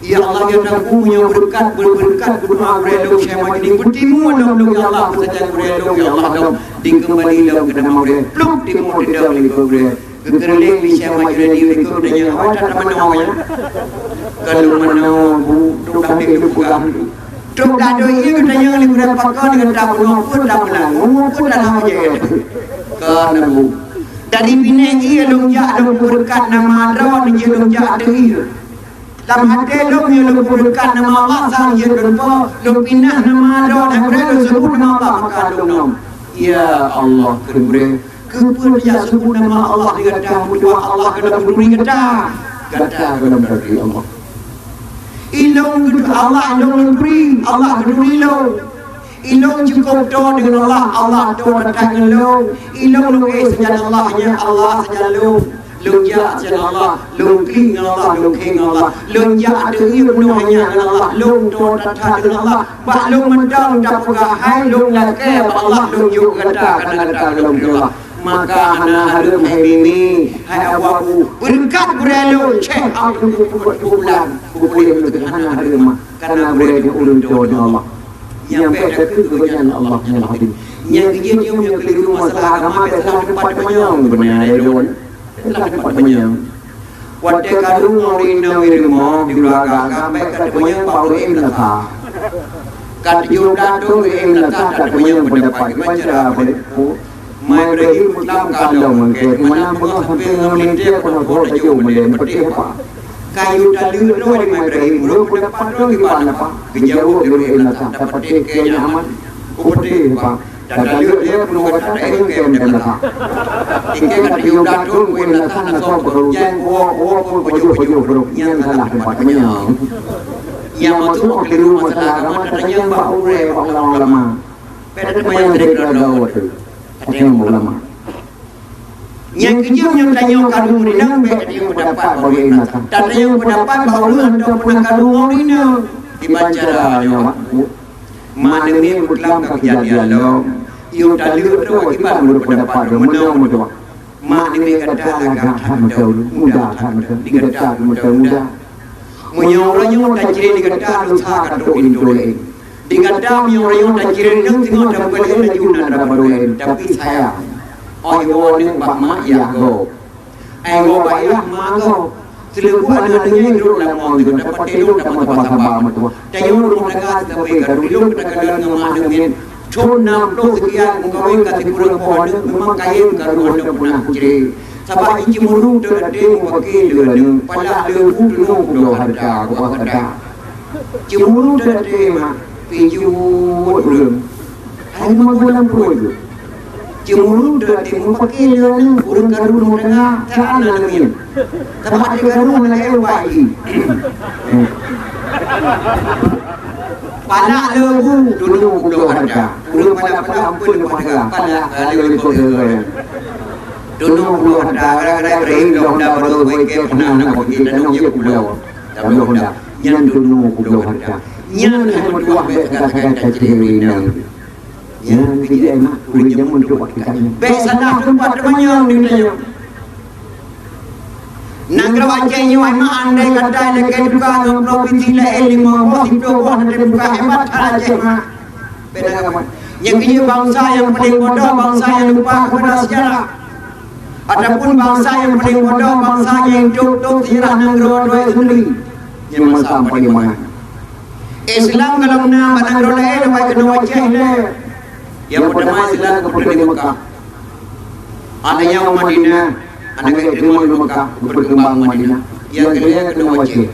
Ya Allah, ya Tuhanku, nyoe beureukat, beu-, beureukat geudoa gurèe lôn Syekh Ahmad Junaidi, beutimu lom lôn, ya Allah, beusajan gurèe lôn, ya Allah, lom dikeumbali lom keu nama gurèe." Plup, timu teudoe lé gurèe. Geukeureuleng lé Syekh Ahmad Junaidi lé gurèe, "Nyoe awai that tamanoe nyan?" "Ka lôn manoe, Bu, trok dah lé lôn peugah." Trok dah doi ié geutanyong lé gurèe, "Pakon gata bunoe, peue tameulang, peue tameulang jeuet?" "Ka na, Bu." "Dari binéh ié lôn jak lôn peubeureukat nama droeneuh, jeuet lôn jak teuiek. Lam até lôn nyoe lôn peubeureukat nama Allah sang jeuet lôn po, lôn pinah nama droeneuh, gurèe lôn seubut nama Allah maka lôn nom." "Ya Allah," kheun gurèe, "keupeue jak seubut nama Allah di gata, meutuah Allah ka lôn turi gata, gata ka lôn turi Allah." Ilôn geutu-, Allah ilôn lôn turi, Allah geuturi lôn. Ilôn cukôp toe deungon Allah, Allah toe that-that ngon lôn. Ilôn lôn ék sajan Allah, nyan Allah sajan lôn. Lôn jak sajan Allah, lôn klik ngon Allah, lôn klik ngon Allah. Lôn jak ateueh ié peunoh nyan ngon Allah, lôn toe that-that deungon Allah. Bak lôn mantong tapeugah hai lôn lakèe bak Allah, lôn jok gata, kana gata lôn keu Allah. Maka hana hareuem hai mimi, hai abu-abu, beureukat gurèe lôn, Syekh Abdul Bulan, Bulan, hana hareuem mah, kana gurèe nyoe ulôn toe deungon Allah. Nyang bèk takheun keu gobnyan Allah nyang hadir. Nyang keujeuet nyoe meunyoe keuliru masalah agama, bèk salah teumpat teumanyong, beuna lé lôn. Bèk salah teumpat teumanyong. Watèe ka deungoe ureueng inong di rumoh, di keuluwarga, ka bèk ka teumanyong bak ureueng meunasah. Ka tujoh blah thôn ureueng meunasah ka teumanyong peundapat, kiban cara beuleupôt. Ma Ibrahim Islam ka lom, keu teumanyong beungoh sampoe ngon meulintèe, peunoh bot tajok meulém, peuteh apa? Ka yue taleuek droe lé Mak Ibrahim, ureueng peundapat droe kiban apa? Geujaweueb lé Mak Ibrahim, tapatéh keu nyan amat. Kupatéh, Pak. Tataleuek lé peunoh gata, taéh keu Mak Ibrahim. Ikeu ka tayue datong keu Mak Ibrahim, na soe peurujan, uwoe, uwoe pun pajoh-pajoh peuruh. Nyan salah teumpat meunyoe. Nyang masôk keuliru masalah agama, tatanyong bak ureueng, bak ulama-ulama. Bèk tatanyong bak ulama. Tatanyong bak ulama. Nyang keujeuet nyoe tanyoe ka dum rinang, bèk tatanyong peundapat bak ureueng inong. Tatanyong peundapat bak ureueng hantom peunah karu ngon ureueng inong. Kiban cara nyoe, Mak. Mak Neumiet beuklam ka keujadian lom. Yue taleuek droe kiban ureueng peundapat droe, meunoe meutuah. Mak Neumiet gata lagak that meuteun, muda that meuteun, di gata meuteun muda. Meunyoe uroe nyoe tacirét di gata, desya ka trok linto laén. Di gata meunyoe uroe nyoe tacirét, nyoe teungoh tapeugah laju na dara barô laén, tapi sayang, óh iwoe aneuk bak mak yah gob. Ai woe bak yah mak gob. Seuleubu aneuk nyoe duek lam rumoh nyoe, dapat tidur tamong saba-saba meutuah. Tanyoe rumoh tangga sitabé karu, ilôn peunakalon ngon mak Neumiet. Thon nam ploh seukian meukawen ka sikureueng poh aneuk, memang kayém karu hantom peunah kucré. Sabab jicemburu teuh até mupakè lé aneuk, palak lé bu teunoh kubloe hareuta, kubloe hareuta. Cemburu teuh até mak, pijuet ureueng. Hai meugoe lam pruet geuh. Cemburu teuh até mupakè lé aneuk, ureueng karu rumoh tangga, ka na Neumiet. Sabab até karu hana laén ubat jih. Palak lé bu teunoh kubloe hareuta. Ureueng palak-palak amphon leupah dara. Palak ka lé likot dara. Teunoh kubloe hareuta, gara-gara Ibrahim lom da baru wai kèe peunah na bak geutanyoe jeuet kubloe. Tabloe honda. Nyan teunoh kubloe hareuta. Nyan hai meutuah bèk sagai-sagai tacré inong. Nyan keuh jih ai mak, ureueng jameun trok bak kita nyoe. Bèk salah teumpat teumanyong di tanyoe. Nanggroe Aceh nyoe ai mak, andai kata ilakèe teuka ngon propinsi laén limong boh, siplôh boh na teubuka, hebat that Aceh mak. Bèk na kawan. Nyang keuh jih bansa nyang paleng bodoh, bansa nyang lupa kepada sejarah. Ataupun bansa nyang paleng bodoh, bansa nyang tôp-tôp sejarah nanggroe droe sendiri. Nyang masa paleng mangat. Islam kalau na bak nanggroe laén, leubeh keunoe Aceh lé. Nyang peurtama Islam geupeutreun di Mekah. Hana nyang u Madinah, hana geuteumé u Mekah, geupeukeumbang u Madinah. Nyang keulhèe keunoe Aceh.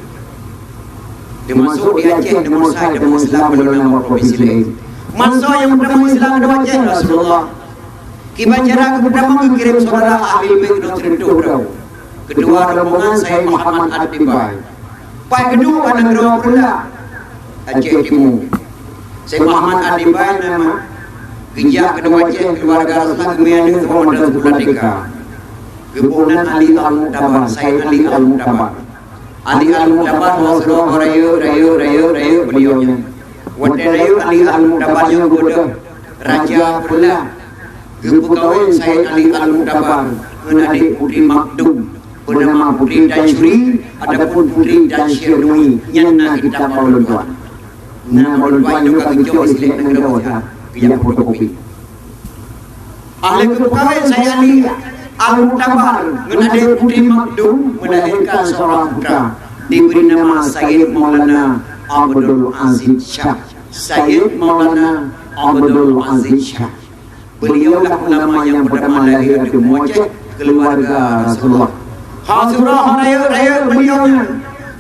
Teumasok di Aceh, teumasai, teumasai Islam, belum nama provinsi lain. Masa nyang peurtama Islam di Aceh, Rasulullah. Kiban cara geupeutama geukirém syedara ahli bait keunoe sireutôh droe. Ketua rombongan Syekh Muhammad At-Tibai. Pai keuduek nanggroe Pula, Aceh Timu. Syekh Muhammad At-Tibai nama geujak keunoe Aceh keuluwarga Rasulullah geumiyueb aneuk saboh mantong sikula T K. Geuboh nan Ali Al-Mu'tabar, Said Ali Al-Mu'tabar. Ali Al-Mu'tabar hana sidroe rayeuk, rayeuk, rayeuk, rayeuk beliau nyan. Watèe rayeuk Ali Al-Mu'tabar nyoe geubeudôh Raja Pula, geupeukawen Said Ali Al-Mu'tabar ngon adék Putri Makdum, beunama Putri Tansyuri ataupun Putri Tansyirnui, nyan na kitab bak ulôn tuan. Na bak ulôn tuan nyoe ka geucok di silek nanggroe that, geujak fotokopi. Ahli geupeukawen Said Ali Al-Mu'tabar ngon adék Putri Makdum melahirkan seorang putra, diberi nama Sayyid Maulana Abdul Aziz Syah. Sayyid Maulana Abdul Aziz Syah. Beliaulah ulama nyang peurtama lahé ateueh Aceh keuluwarga Rasulullah. Ha surah rayeuk-rayeuk beliau nyan.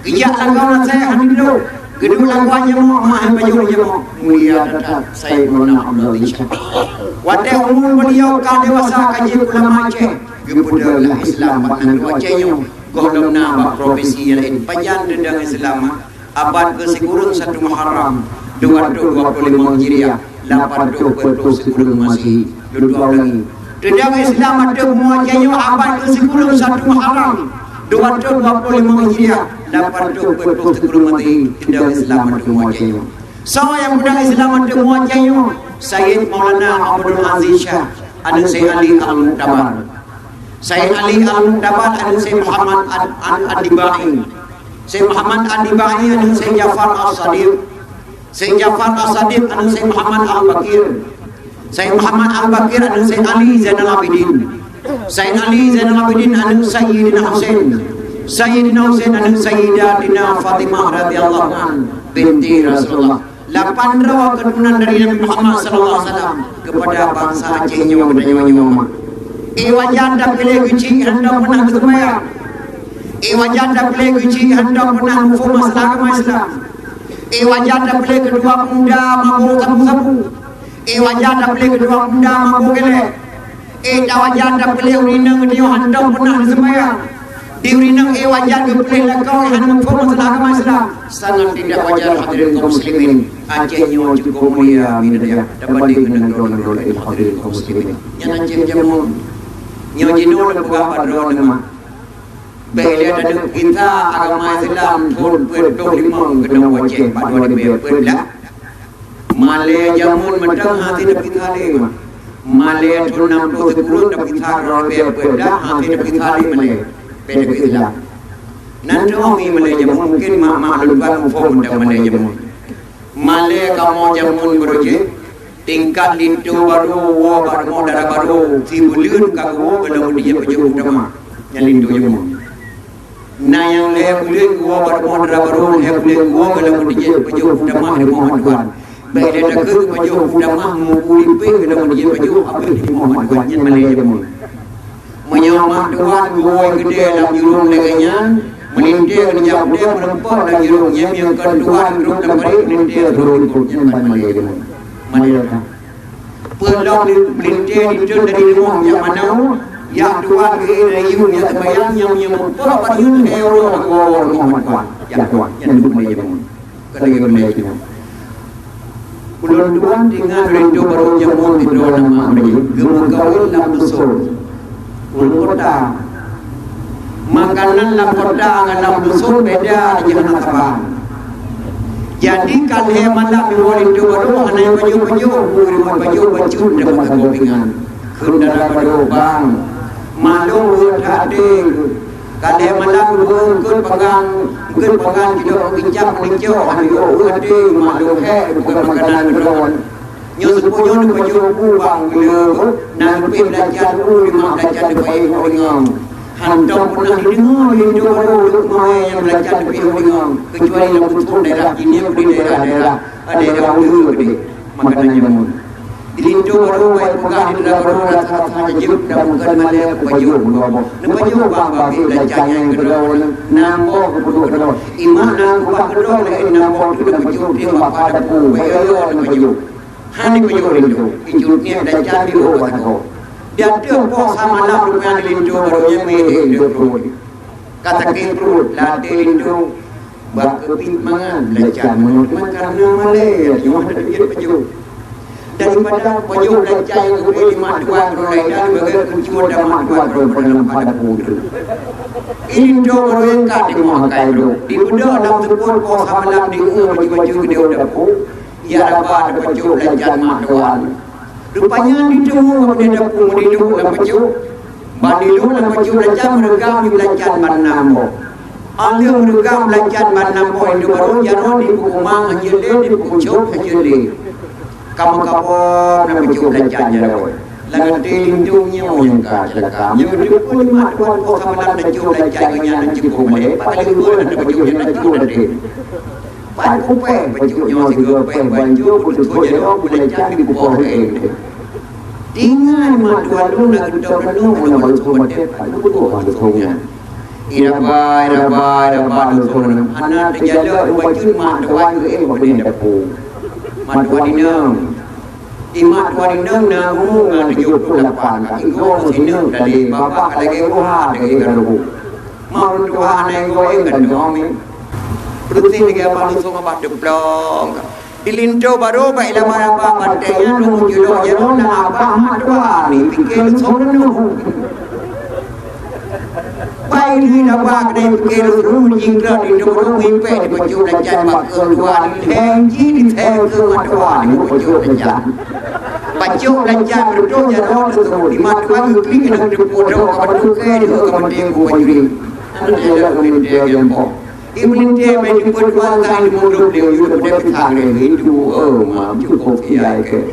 Geujak lam gob Aceh hana duek. Geuduek lam gob nyang mok, mak han pajoh nyang mok. Mulia that-that Said Maulana Abdul Aziz Syah. Watèe umu beliau ka dewasa ka jeuet ulama Aceh, geupeudeuh Islam bak nanggroe Aceh nyoe. Gohlom na bak provinsi nyang laén. Pajan teudong Islam? Abad keusikureueng satu Muharram, dua ratus dua puluh lima Hijriah, lapan ratus empat puluh sikureueng Masehi. Lôn ulangi. Teudong Islam ateueh Aceh nyoe abad keusikureueng satu Muharram, dua ratus dua puluh lima Hijriah, lapan ratus empat puluh sikureueng Masehi. Teudong Islam ateueh Aceh nyoe. Soe nyang peudong Islam ateueh Aceh nyoe? Sayyid Maulana Abdul Aziz Syah, aneuk Sayyid Ali Al-Mu'tabar. Sayyid Ali Al-Mu'tabar, aneuk Sayyid Muhammad Ad-, Ad-, Ad-Dibai. Sayyid Muhammad Ad-Dibai, aneuk Sayyid Ja'far As-Shadiq. Sayyid Ja'far As-Shadiq, aneuk Sayyid Muhammad Al-Baqir. Sayyid Muhammad Al-Baqir, aneuk Sayyid Ali Zainal Abidin. Sayyid Ali Zainal Abidin, aneuk Sayyidina Husain. Sayyidina Husain, aneuk Sayyidatina Fatimah radhiyallahu anha, binti Rasulullah. Lapan droe keuturonan dari Nabi Muhammad sallallahu alaihi wasallam keupada bansa Aceh nyoe geutanyoe nyoe mak. Eh, wajan tapiléh geuchik hantom peunah geuseumbayang. Eh, wajar tapiléh keuchik hantom peunah muphom masalah agama Islam. Eh, wajar tapiléh keutua pemuda mabök sabu-sabu. Eh, wajar tapiléh keutua pemuda mabök geuléh. Eh, tak wajar tapiléh ureueng inong geutanyoe hantom peunah neuseumbahyang. Di ureueng inong, eh, wajar geupiléh lakoe hana muphom masalah agama Islam. Sangat tidak wajar, hadirin kaum muslimin. Aceh nyoe cukup mulia, mulia tabanding ngon nanggroe-nanggroe laén, hadirin kaum muslimin. Nyan Aceh jameun. Nyoe jinoe lôn peugah bak droeneuh, mak. Bèk lé taneuk gisa agama Islam thôn peuet ploh limong keunoe u Aceh bak dua ribèe peuet blah. Malèe jameun mantong hase tapisah lé, mak. Malèe thôn nam ploh sikureueng tapisah dua ribèe peuet blah hase tapisah lé malèe. Bèk tapisah. Nan teuh mi malèe jameun, mungken mak-mak lôn tuan muphom teuh malèe jameun. Malèe kamoe jameun beureuji, tingkat linto barô woe bak rumoh dara barô, sibuleuen ka geuwoe goh lom geujak pajoh u tamah. Nyan linto jameun. Na nyang lhèe buleuen geuwoe bak rumoh dara barô, lhèe buleuen geuwoe goh lom geujak pajoh u tamah di rumoh mak tuan. Bèk lé takheun pajoh u tamah, meubu lipéh goh lom geujak pajoh habéh di rumoh mak tuan. Nyan malèe jameun. Meunyoe mak tuan geuwoe keudè lam jurông lagèe nyan, meulintèe keu neujak udép meureumpok lam jurông nyan, meunyoe kon tuan trok lam parit, meulintèe trok likot, nyan ban malèe jameun. Malèe ka. Peue lom meulintèe dikeue dari rumoh jak manoe, jak tuan geuék dari yue jak seumbahyang, nyang meunyoe meureumpok bak yue, eh, uroe geuwoe rumoh mak tuan. Jak tuan, nyan duek malèe jameun. Ka lagèe geumeunyoe. Ulôn tuan teuingat linto barô jameun sidroe nama Meureujeuet, geumeukawen lam duson. Ureueng kota. Makanan lam kota ngon lam duson beda, jih hana saban. Jadi, ka lhèe malam jiwoe linto barô, hana pajoh-pajoh, ureueng pajoh bacut lam masa gobingan. Kheun dara barô, "Bang, maklum rhot that até." Ka lhèe malam geupeue eungkôt pangan, eungkôt pangan jidok geucab meulincok, hana jiôh u até, maklum hék bukan makanan keudroe. Nyoe seupôt nyoe neupajoh bu bang, geuleubôh na leupie beulacan u, lima beulacan teupayéh ngon lingong. Hantom peunah jideungoe lé linto barô lôn keumae nyang beulacan teupayéh ngon lingong, keucuali lam beutung daerah jih, nyan di daerah-daerah, daerah uleue deh, makanan jameun. Di linto barô, wai peugah di linto barô rasa-rasa jeuet dan bukan malèe, pajoh meunyoe boh. Neupajoh bang babeh beulacan nyang keudroe, nam boh geupeuduek keudroe. Imak na keubah keudroe laén nam boh, teuh neupajoh tieng bak dapu, bèk yo-yo neupajoh. Han neupajoh linto, icut nyan beulacan di ôk bak sagoe. Di ateueh poh sa malam rupanya di linto barô nyan meuhé-hé linto pruet. Ka sakét pruet, lam até linto, bak keubiet mangan, beulacan meunyoe teuma kareuna malèe, nyoe hana jeuet pajoh. Daripada pajoh beulacan nyang geubri lé mak tuan droe laén, dan lagèe kucur dan mak tuan droe peureuleumpah dapu teuh. Linto barô nyang ka teungoh akai brôk. Dibeudôh lam seupôt poh sa malam di ueh baju-baju geudeh u dapu, ya raba tapajoh beulacan mak tuan. Rupanya diteungoh bak dapu meudiduk lam pajoh. Ban diduk lam pajoh beulacan meureugam di beulacan ban nam boh. Aleuh meureugam beulacan ban nam boh linto barô, jaroe dipeukumang, hanjeuet lé dipeukucok, hanjeuet lé. Ka meukabom lam pajoh beulacan jaroe. Lam até linto nyoe nyang ka ceulaka. Nyoe geuteupeue lé mak tuan poh sa malam tajoh beulacan geuh nyan cukôp malèe, pat lé ueh tapajoh nyan tajoh lam até. Pat kupéh, pajoh nyoe sigoe péh banjoe, peuteutôt jaroe beulacan di kupoh laén. Tinggai mak tuan lôn na geutôb lôn, lôn baru seumeudeh, pat lôn peuduek bak dusun nyan. Iraba, iraba, iraba dusun, hana teujalok bacut mak tuan geuék bak binéh dapu. Mak tuan inong. Di mak tuan inong na umu ngon tujoh ploh lapan, ka igoe meusineuk tadi, babah ka lagèe buha lagèe garoh. Mau tuha na igoe kan tuha mi. Peurutin lagèe abah dusun, abah duplong. Di linto barô bak ilaba-laba batèe nyan, lôn meuculok jaroe na abah mak tuan, ni pike lôn song reunong. Pai lhi laba keudè pike lôn reunong, jingkrot di linto barô, meuimpèk di pajoh beulacan bak keu tuan, lhèng jih di thèe keu mak tuan, ni pajoh beulacan. Pajoh beulacan beutôi jaroe teusebut, di mak tuan geuklik keuneuk teupeu droe ka batu kèe di ka meuté ku bajuri. Aneuk jaroe geumeuté geumpok. Imeulintèe meutupeue dua kali mudôk di ujeuen peudeh pisang lé Hindu, oh, ma, cukôp kiai kèe.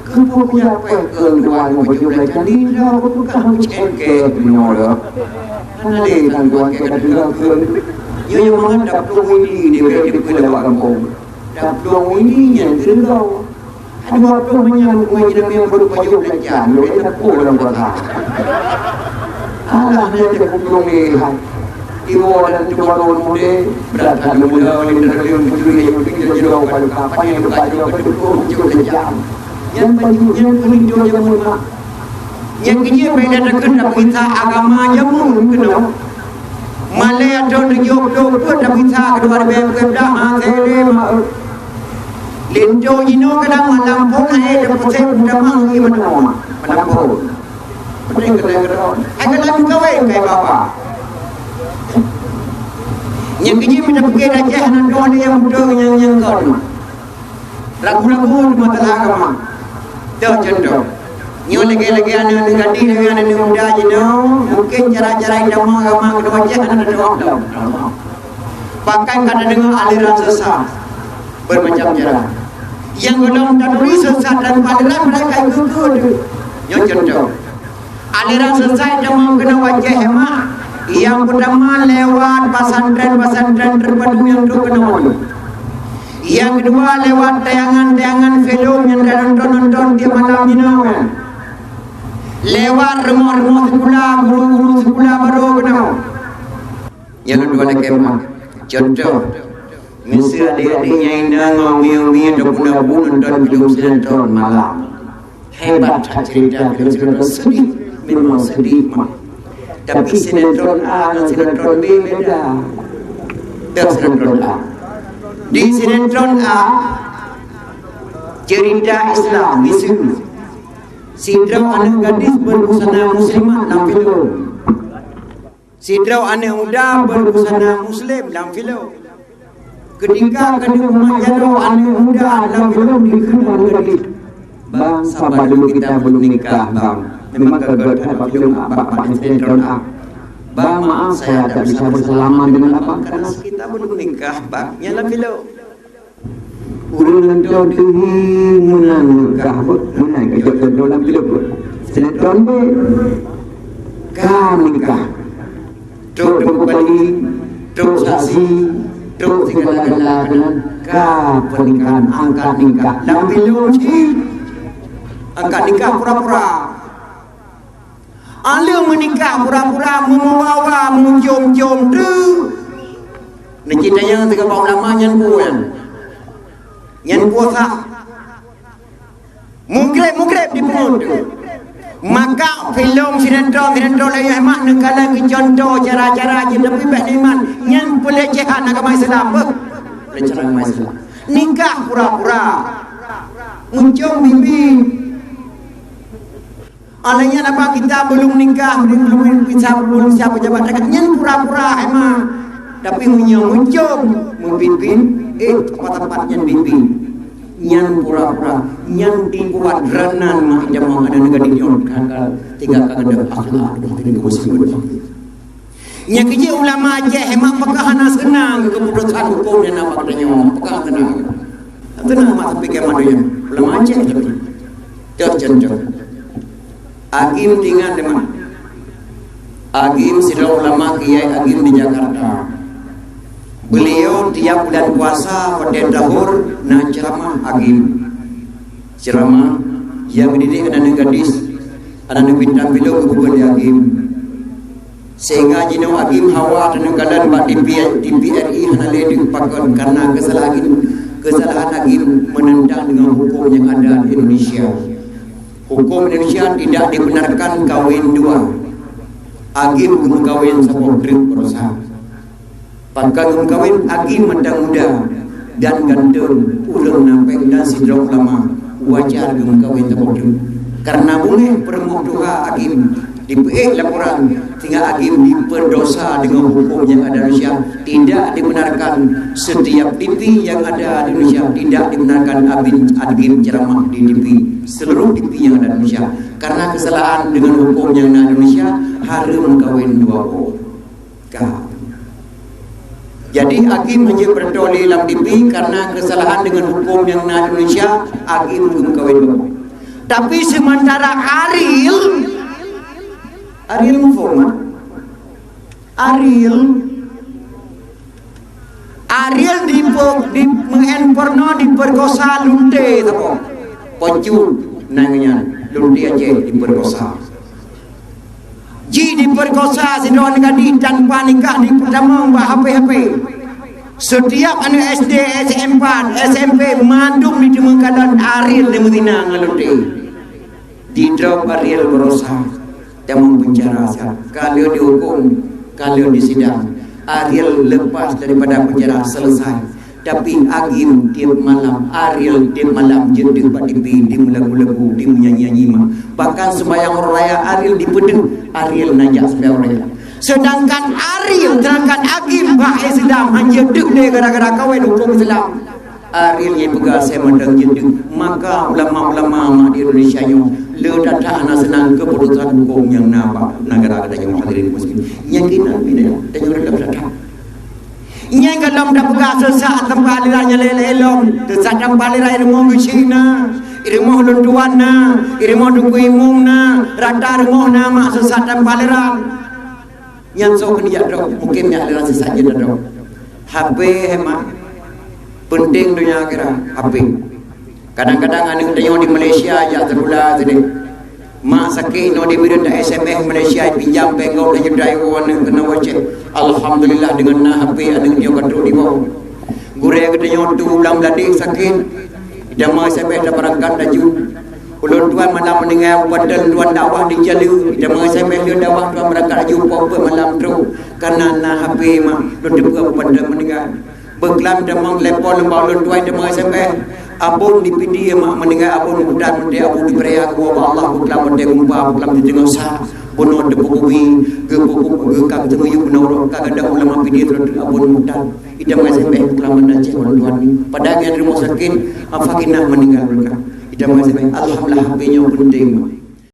Keupeue kuyak péh keu dua mujôk lé candi, droe kupeugah meucén kèe meunyoe lé. Hana lé kan tuan kèe ka deungoe kheun. Nyoe nyang mangat daplueng Widi di bèk dikeue lewat gampông. Daplueng Widi nyan keuneuk Dua ploh manyang meukueh jinamiet baru pajoh beulacan, lôn lam puasa. Alah, nyan teuh kuplueng lé hai. Iwoe dan tubaron mudé, brat that lôn lôn, lôn putri nyang putri jroh jroh bak luka, panyang luka jroh bak luka, ujoe kejam. Nyan baju, nyan peulinto jameun mak. Nyang keujeuet bèk that takheun tapeugisa agama jameun keunoe. Malèe atau tujoh ploh peuet tapeugisa keudua ribèe peuet blah, ha, sere ma-, linto jinoe kadang malam phon hai tapeusék peutamah ngon ié manoe mak. Malam phon. Hai ka laju kawén, kai bapa. Nyang keujeuet mita pike dah jeh nan doh nyang muda nyang nyang kon. Ragu-ragu di masalah agama. Toh contoh. Nyoe lagèe-lagèe aneuk-aneuk gadih, lagèe aneuk muda jinoe, mungkin cara-cara agama, agama keudua jeh hana teudoh lom. Bahkan ka tadeungoe aliran sesat. Bermacam cara. Nyang golom taturi sesat dan aliran mereka itu tu. Nyoe contoh. Aliran sesat nyang meukeunong wajah mak. Nyang peutama lewat pesantren-pesantren terpadu nyang trok keunoe. Nyang keudua lewat tayangan-tayangan filem nyang tanonton-nonton tiep malam jinoe. Lewat rumoh-rumoh sikula, guru-guru sikula barô keunoe. Nyang dua lagèe mah. Contoh, miseue adék-adék nyang inong ngon umi-umi ataupun abu nonton film sinetron malam. Hebat that cerita film sinetron, sedih, memang sedih mah. Tapi sinetron A ngon sinetron B beda. Dah sinetron A. Di sinetron A, cerita Islam, miseue. Sidroe aneuk gadis berbusana muslimat lam film. Sidroe aneuk muda berbusana muslim lam film. Ketika keuneuk umat jaroe aneuk muda lam film dikheun aneuk gadis. "Bang, sabar dulu, kita belum nikah, Bang." Memang ka göt that bak film, bak, bak sinetron A. "Bang, maaf, saya tak bisa bersalaman dengan Abang karena kita belum nikah, Bang." Nyan lam film. Ureueng nonton teuh meunan nikah beuh, meunan ka jok contoh lam film beuh. Sinetron beuh. Ka nikah. Trok teumpat kali, trok saksi, trok sigala-gala keunan, ka pernikahan, angkat nikah. Lam film cit. Angkat nikah pura-pura. Aleueng meunikah pura-pura, meumeubawa, meujom-jom teuh. Neucit tanyong sigoe bak ulama nyan peue nyan. Nyan puasa. Mugreb-mugreb dipungut teuh. Maka filem sinetron-sinetron lagèe nyan mak neukalon keu contoh cara-cara jih, tapi bèk nyan, nyan peulecehan agama Islam. Beuh. Peulecehan agama Islam. Nikah pura-pura. Muncung bibi. Alèh nyan apa kita belum nikah, belum, belum bisa, belum siap pejabat rakyat. Nyan pura-pura emang. Tapi meunyoe muncung, meupimpin, eh, tempat-tempat nyan pimpin. Nyan pura-pura, nyan tipuan ranan mak jameun aneuk gadih nyoe ka, ka tinggai ka geudoh akhlak, geudoh tinggi muslim. Nyang keujeuet ulama Aceh, memang peugah hana seunang keuputusan huköm nyang na bak geutanyoe, peugah hana seunang. Hana seunang mak sampai kiamat donya. Ulama Aceh tapi. Contoh, contoh. Agim tinggai di mana? Agim sidroe ulama kiai agim di Jakarta. Beliau tiap bulan puasa, watèe sahur, na ceramah agim. Ceramah, nyang geudidik aneuk gadis, aneuk bintang film geupeugöt lé agim. Sehingga jinoe agim hawa teuneuk kalon bak T V, T V R I hana lé deuh pakon karena keusalahan, keusalahan agim menentang dengan hukum yang ada di Indonesia. Hukum Indonesia tidak dibenarkan kawin dua. Agim geumeukawen saboh treuk baroesa. Pakon geumeukawen agim mantong muda dan ganteng, ureueng na péng dan sidroe ulama, wajar geumeukawen saboh treuk. Karena beungéh peurumoh tuha agim dipeuék laporan sehingga agim diperdosa dengan hukum yang ada di Indonesia. Tidak dibenarkan, setiap T V yang ada di Indonesia tidak dibenarkan agim, agim ceramah di T V, seluruh T V yang ada di Indonesia. Karena kesalahan dengan hukum yang ada di Indonesia, hareuem kawin dua boh. Ka. Jadi agim hanya bertolak lam T V karena kesalahan dengan hukum yang na di Indonesia, agim geumeukawen dua boh. Tapi sementara Ariel, Ariel muphom, Ariel, Ariel dipo-, di, meu'en porno diperkosa lunte saboh. Poncu nan nyan, lunte Aceh diperkosa. Ji diper- Perkosa sidroe aneuk gadih tanpa nikah dipeutamong bak H P-H P. Setiap aneuk S D, S M P, S M P mandum jiteumeukalon Ariel jimeuzinah ngon lôn. Didrop Ariel baroesa, tamong penjara siat. Ka lheueh dihuköm, ka lheueh disidang. Ariel lepas daripada penjara, selesai. Tapi Agim tiep malam, Ariel tiep malam jeuet deuh bak T V, jimeulagu-lagu, jimeunyang-nyanyi mah. Bahkan seumbahyang uroe raya Ariel dipeudeuh, Ariel neujak seumbahyang uroe raya. Sedangkan Ariel, sedangkan Agim bak Islam hana jeuet deuh lé gara-gara kawén huköm Islam. Ariel nyang peugah asai mantong jeuet deuh. Maka ulama-ulama mak di Indonesia nyoe le that-that hana seunang keuputusan huköm nyang na bak negara geutanyoe, hadirin muslimin. Nyang keunan bidang tanyoe reuloh that-that. Nyang gohlom tapeugah sesat tanpa aliran nyang lé-lé lom. Sesat tanpa aliran i rumoh geuchik na, i rumoh lôn tuan na, i rumoh Teungku Imum na, rata rumoh na mak sesat tanpa aliran. Nyan soe keuneuk jak droe, mungkin nyak aliran sesat jeuet droe. H P hemat. Penting donya akhirat, H P. Kadang-kadang aneuk tanyoe di Malaysia jak sikula sideh. Mak sakét nyoe di Bireuen, ta S M S Malaysia, pinjam péng gob lhèe juta euro aneuk keunoe wacée. Alhamdulillah, deungon na H P aneuk nyoe ka trok di bawah. Gurée geutanyoe tu lam ladé sakét, ita meuseubeh tabeurangkat laju. Ulôn tuan malam meuninggai, upat lôn tuan dakwah di Jalu, ita meuseubeh lé dakwah tuan beurangkat laju, poh peuet malam trok. Kana na H P mak, lôn teupeue upat lôn meuninggai. Beuklam tamong telepon lom bak ulôn tuan, ita meuseubeh. Abon di Pidie mak meuninggai, Abon Mukhtar, meuninggai Abu di Peuraya, geuwoe bak Allah, beuklam watée geupa, beuklam di teungoh sa. Bunoe teupeukubi, geupeukubi, geukak teungeuyueb bunoe uroe, ka gadôh ulama Pidie trok abon Mukhtar. Ita meuseubeh keulaman Aceh ulôn tuan ni. Padahai nyan rumoh sakét, Afakinah meuninggai ulôn ka. Ita meuseubeh, alhamdulillah, H P nyoe penting.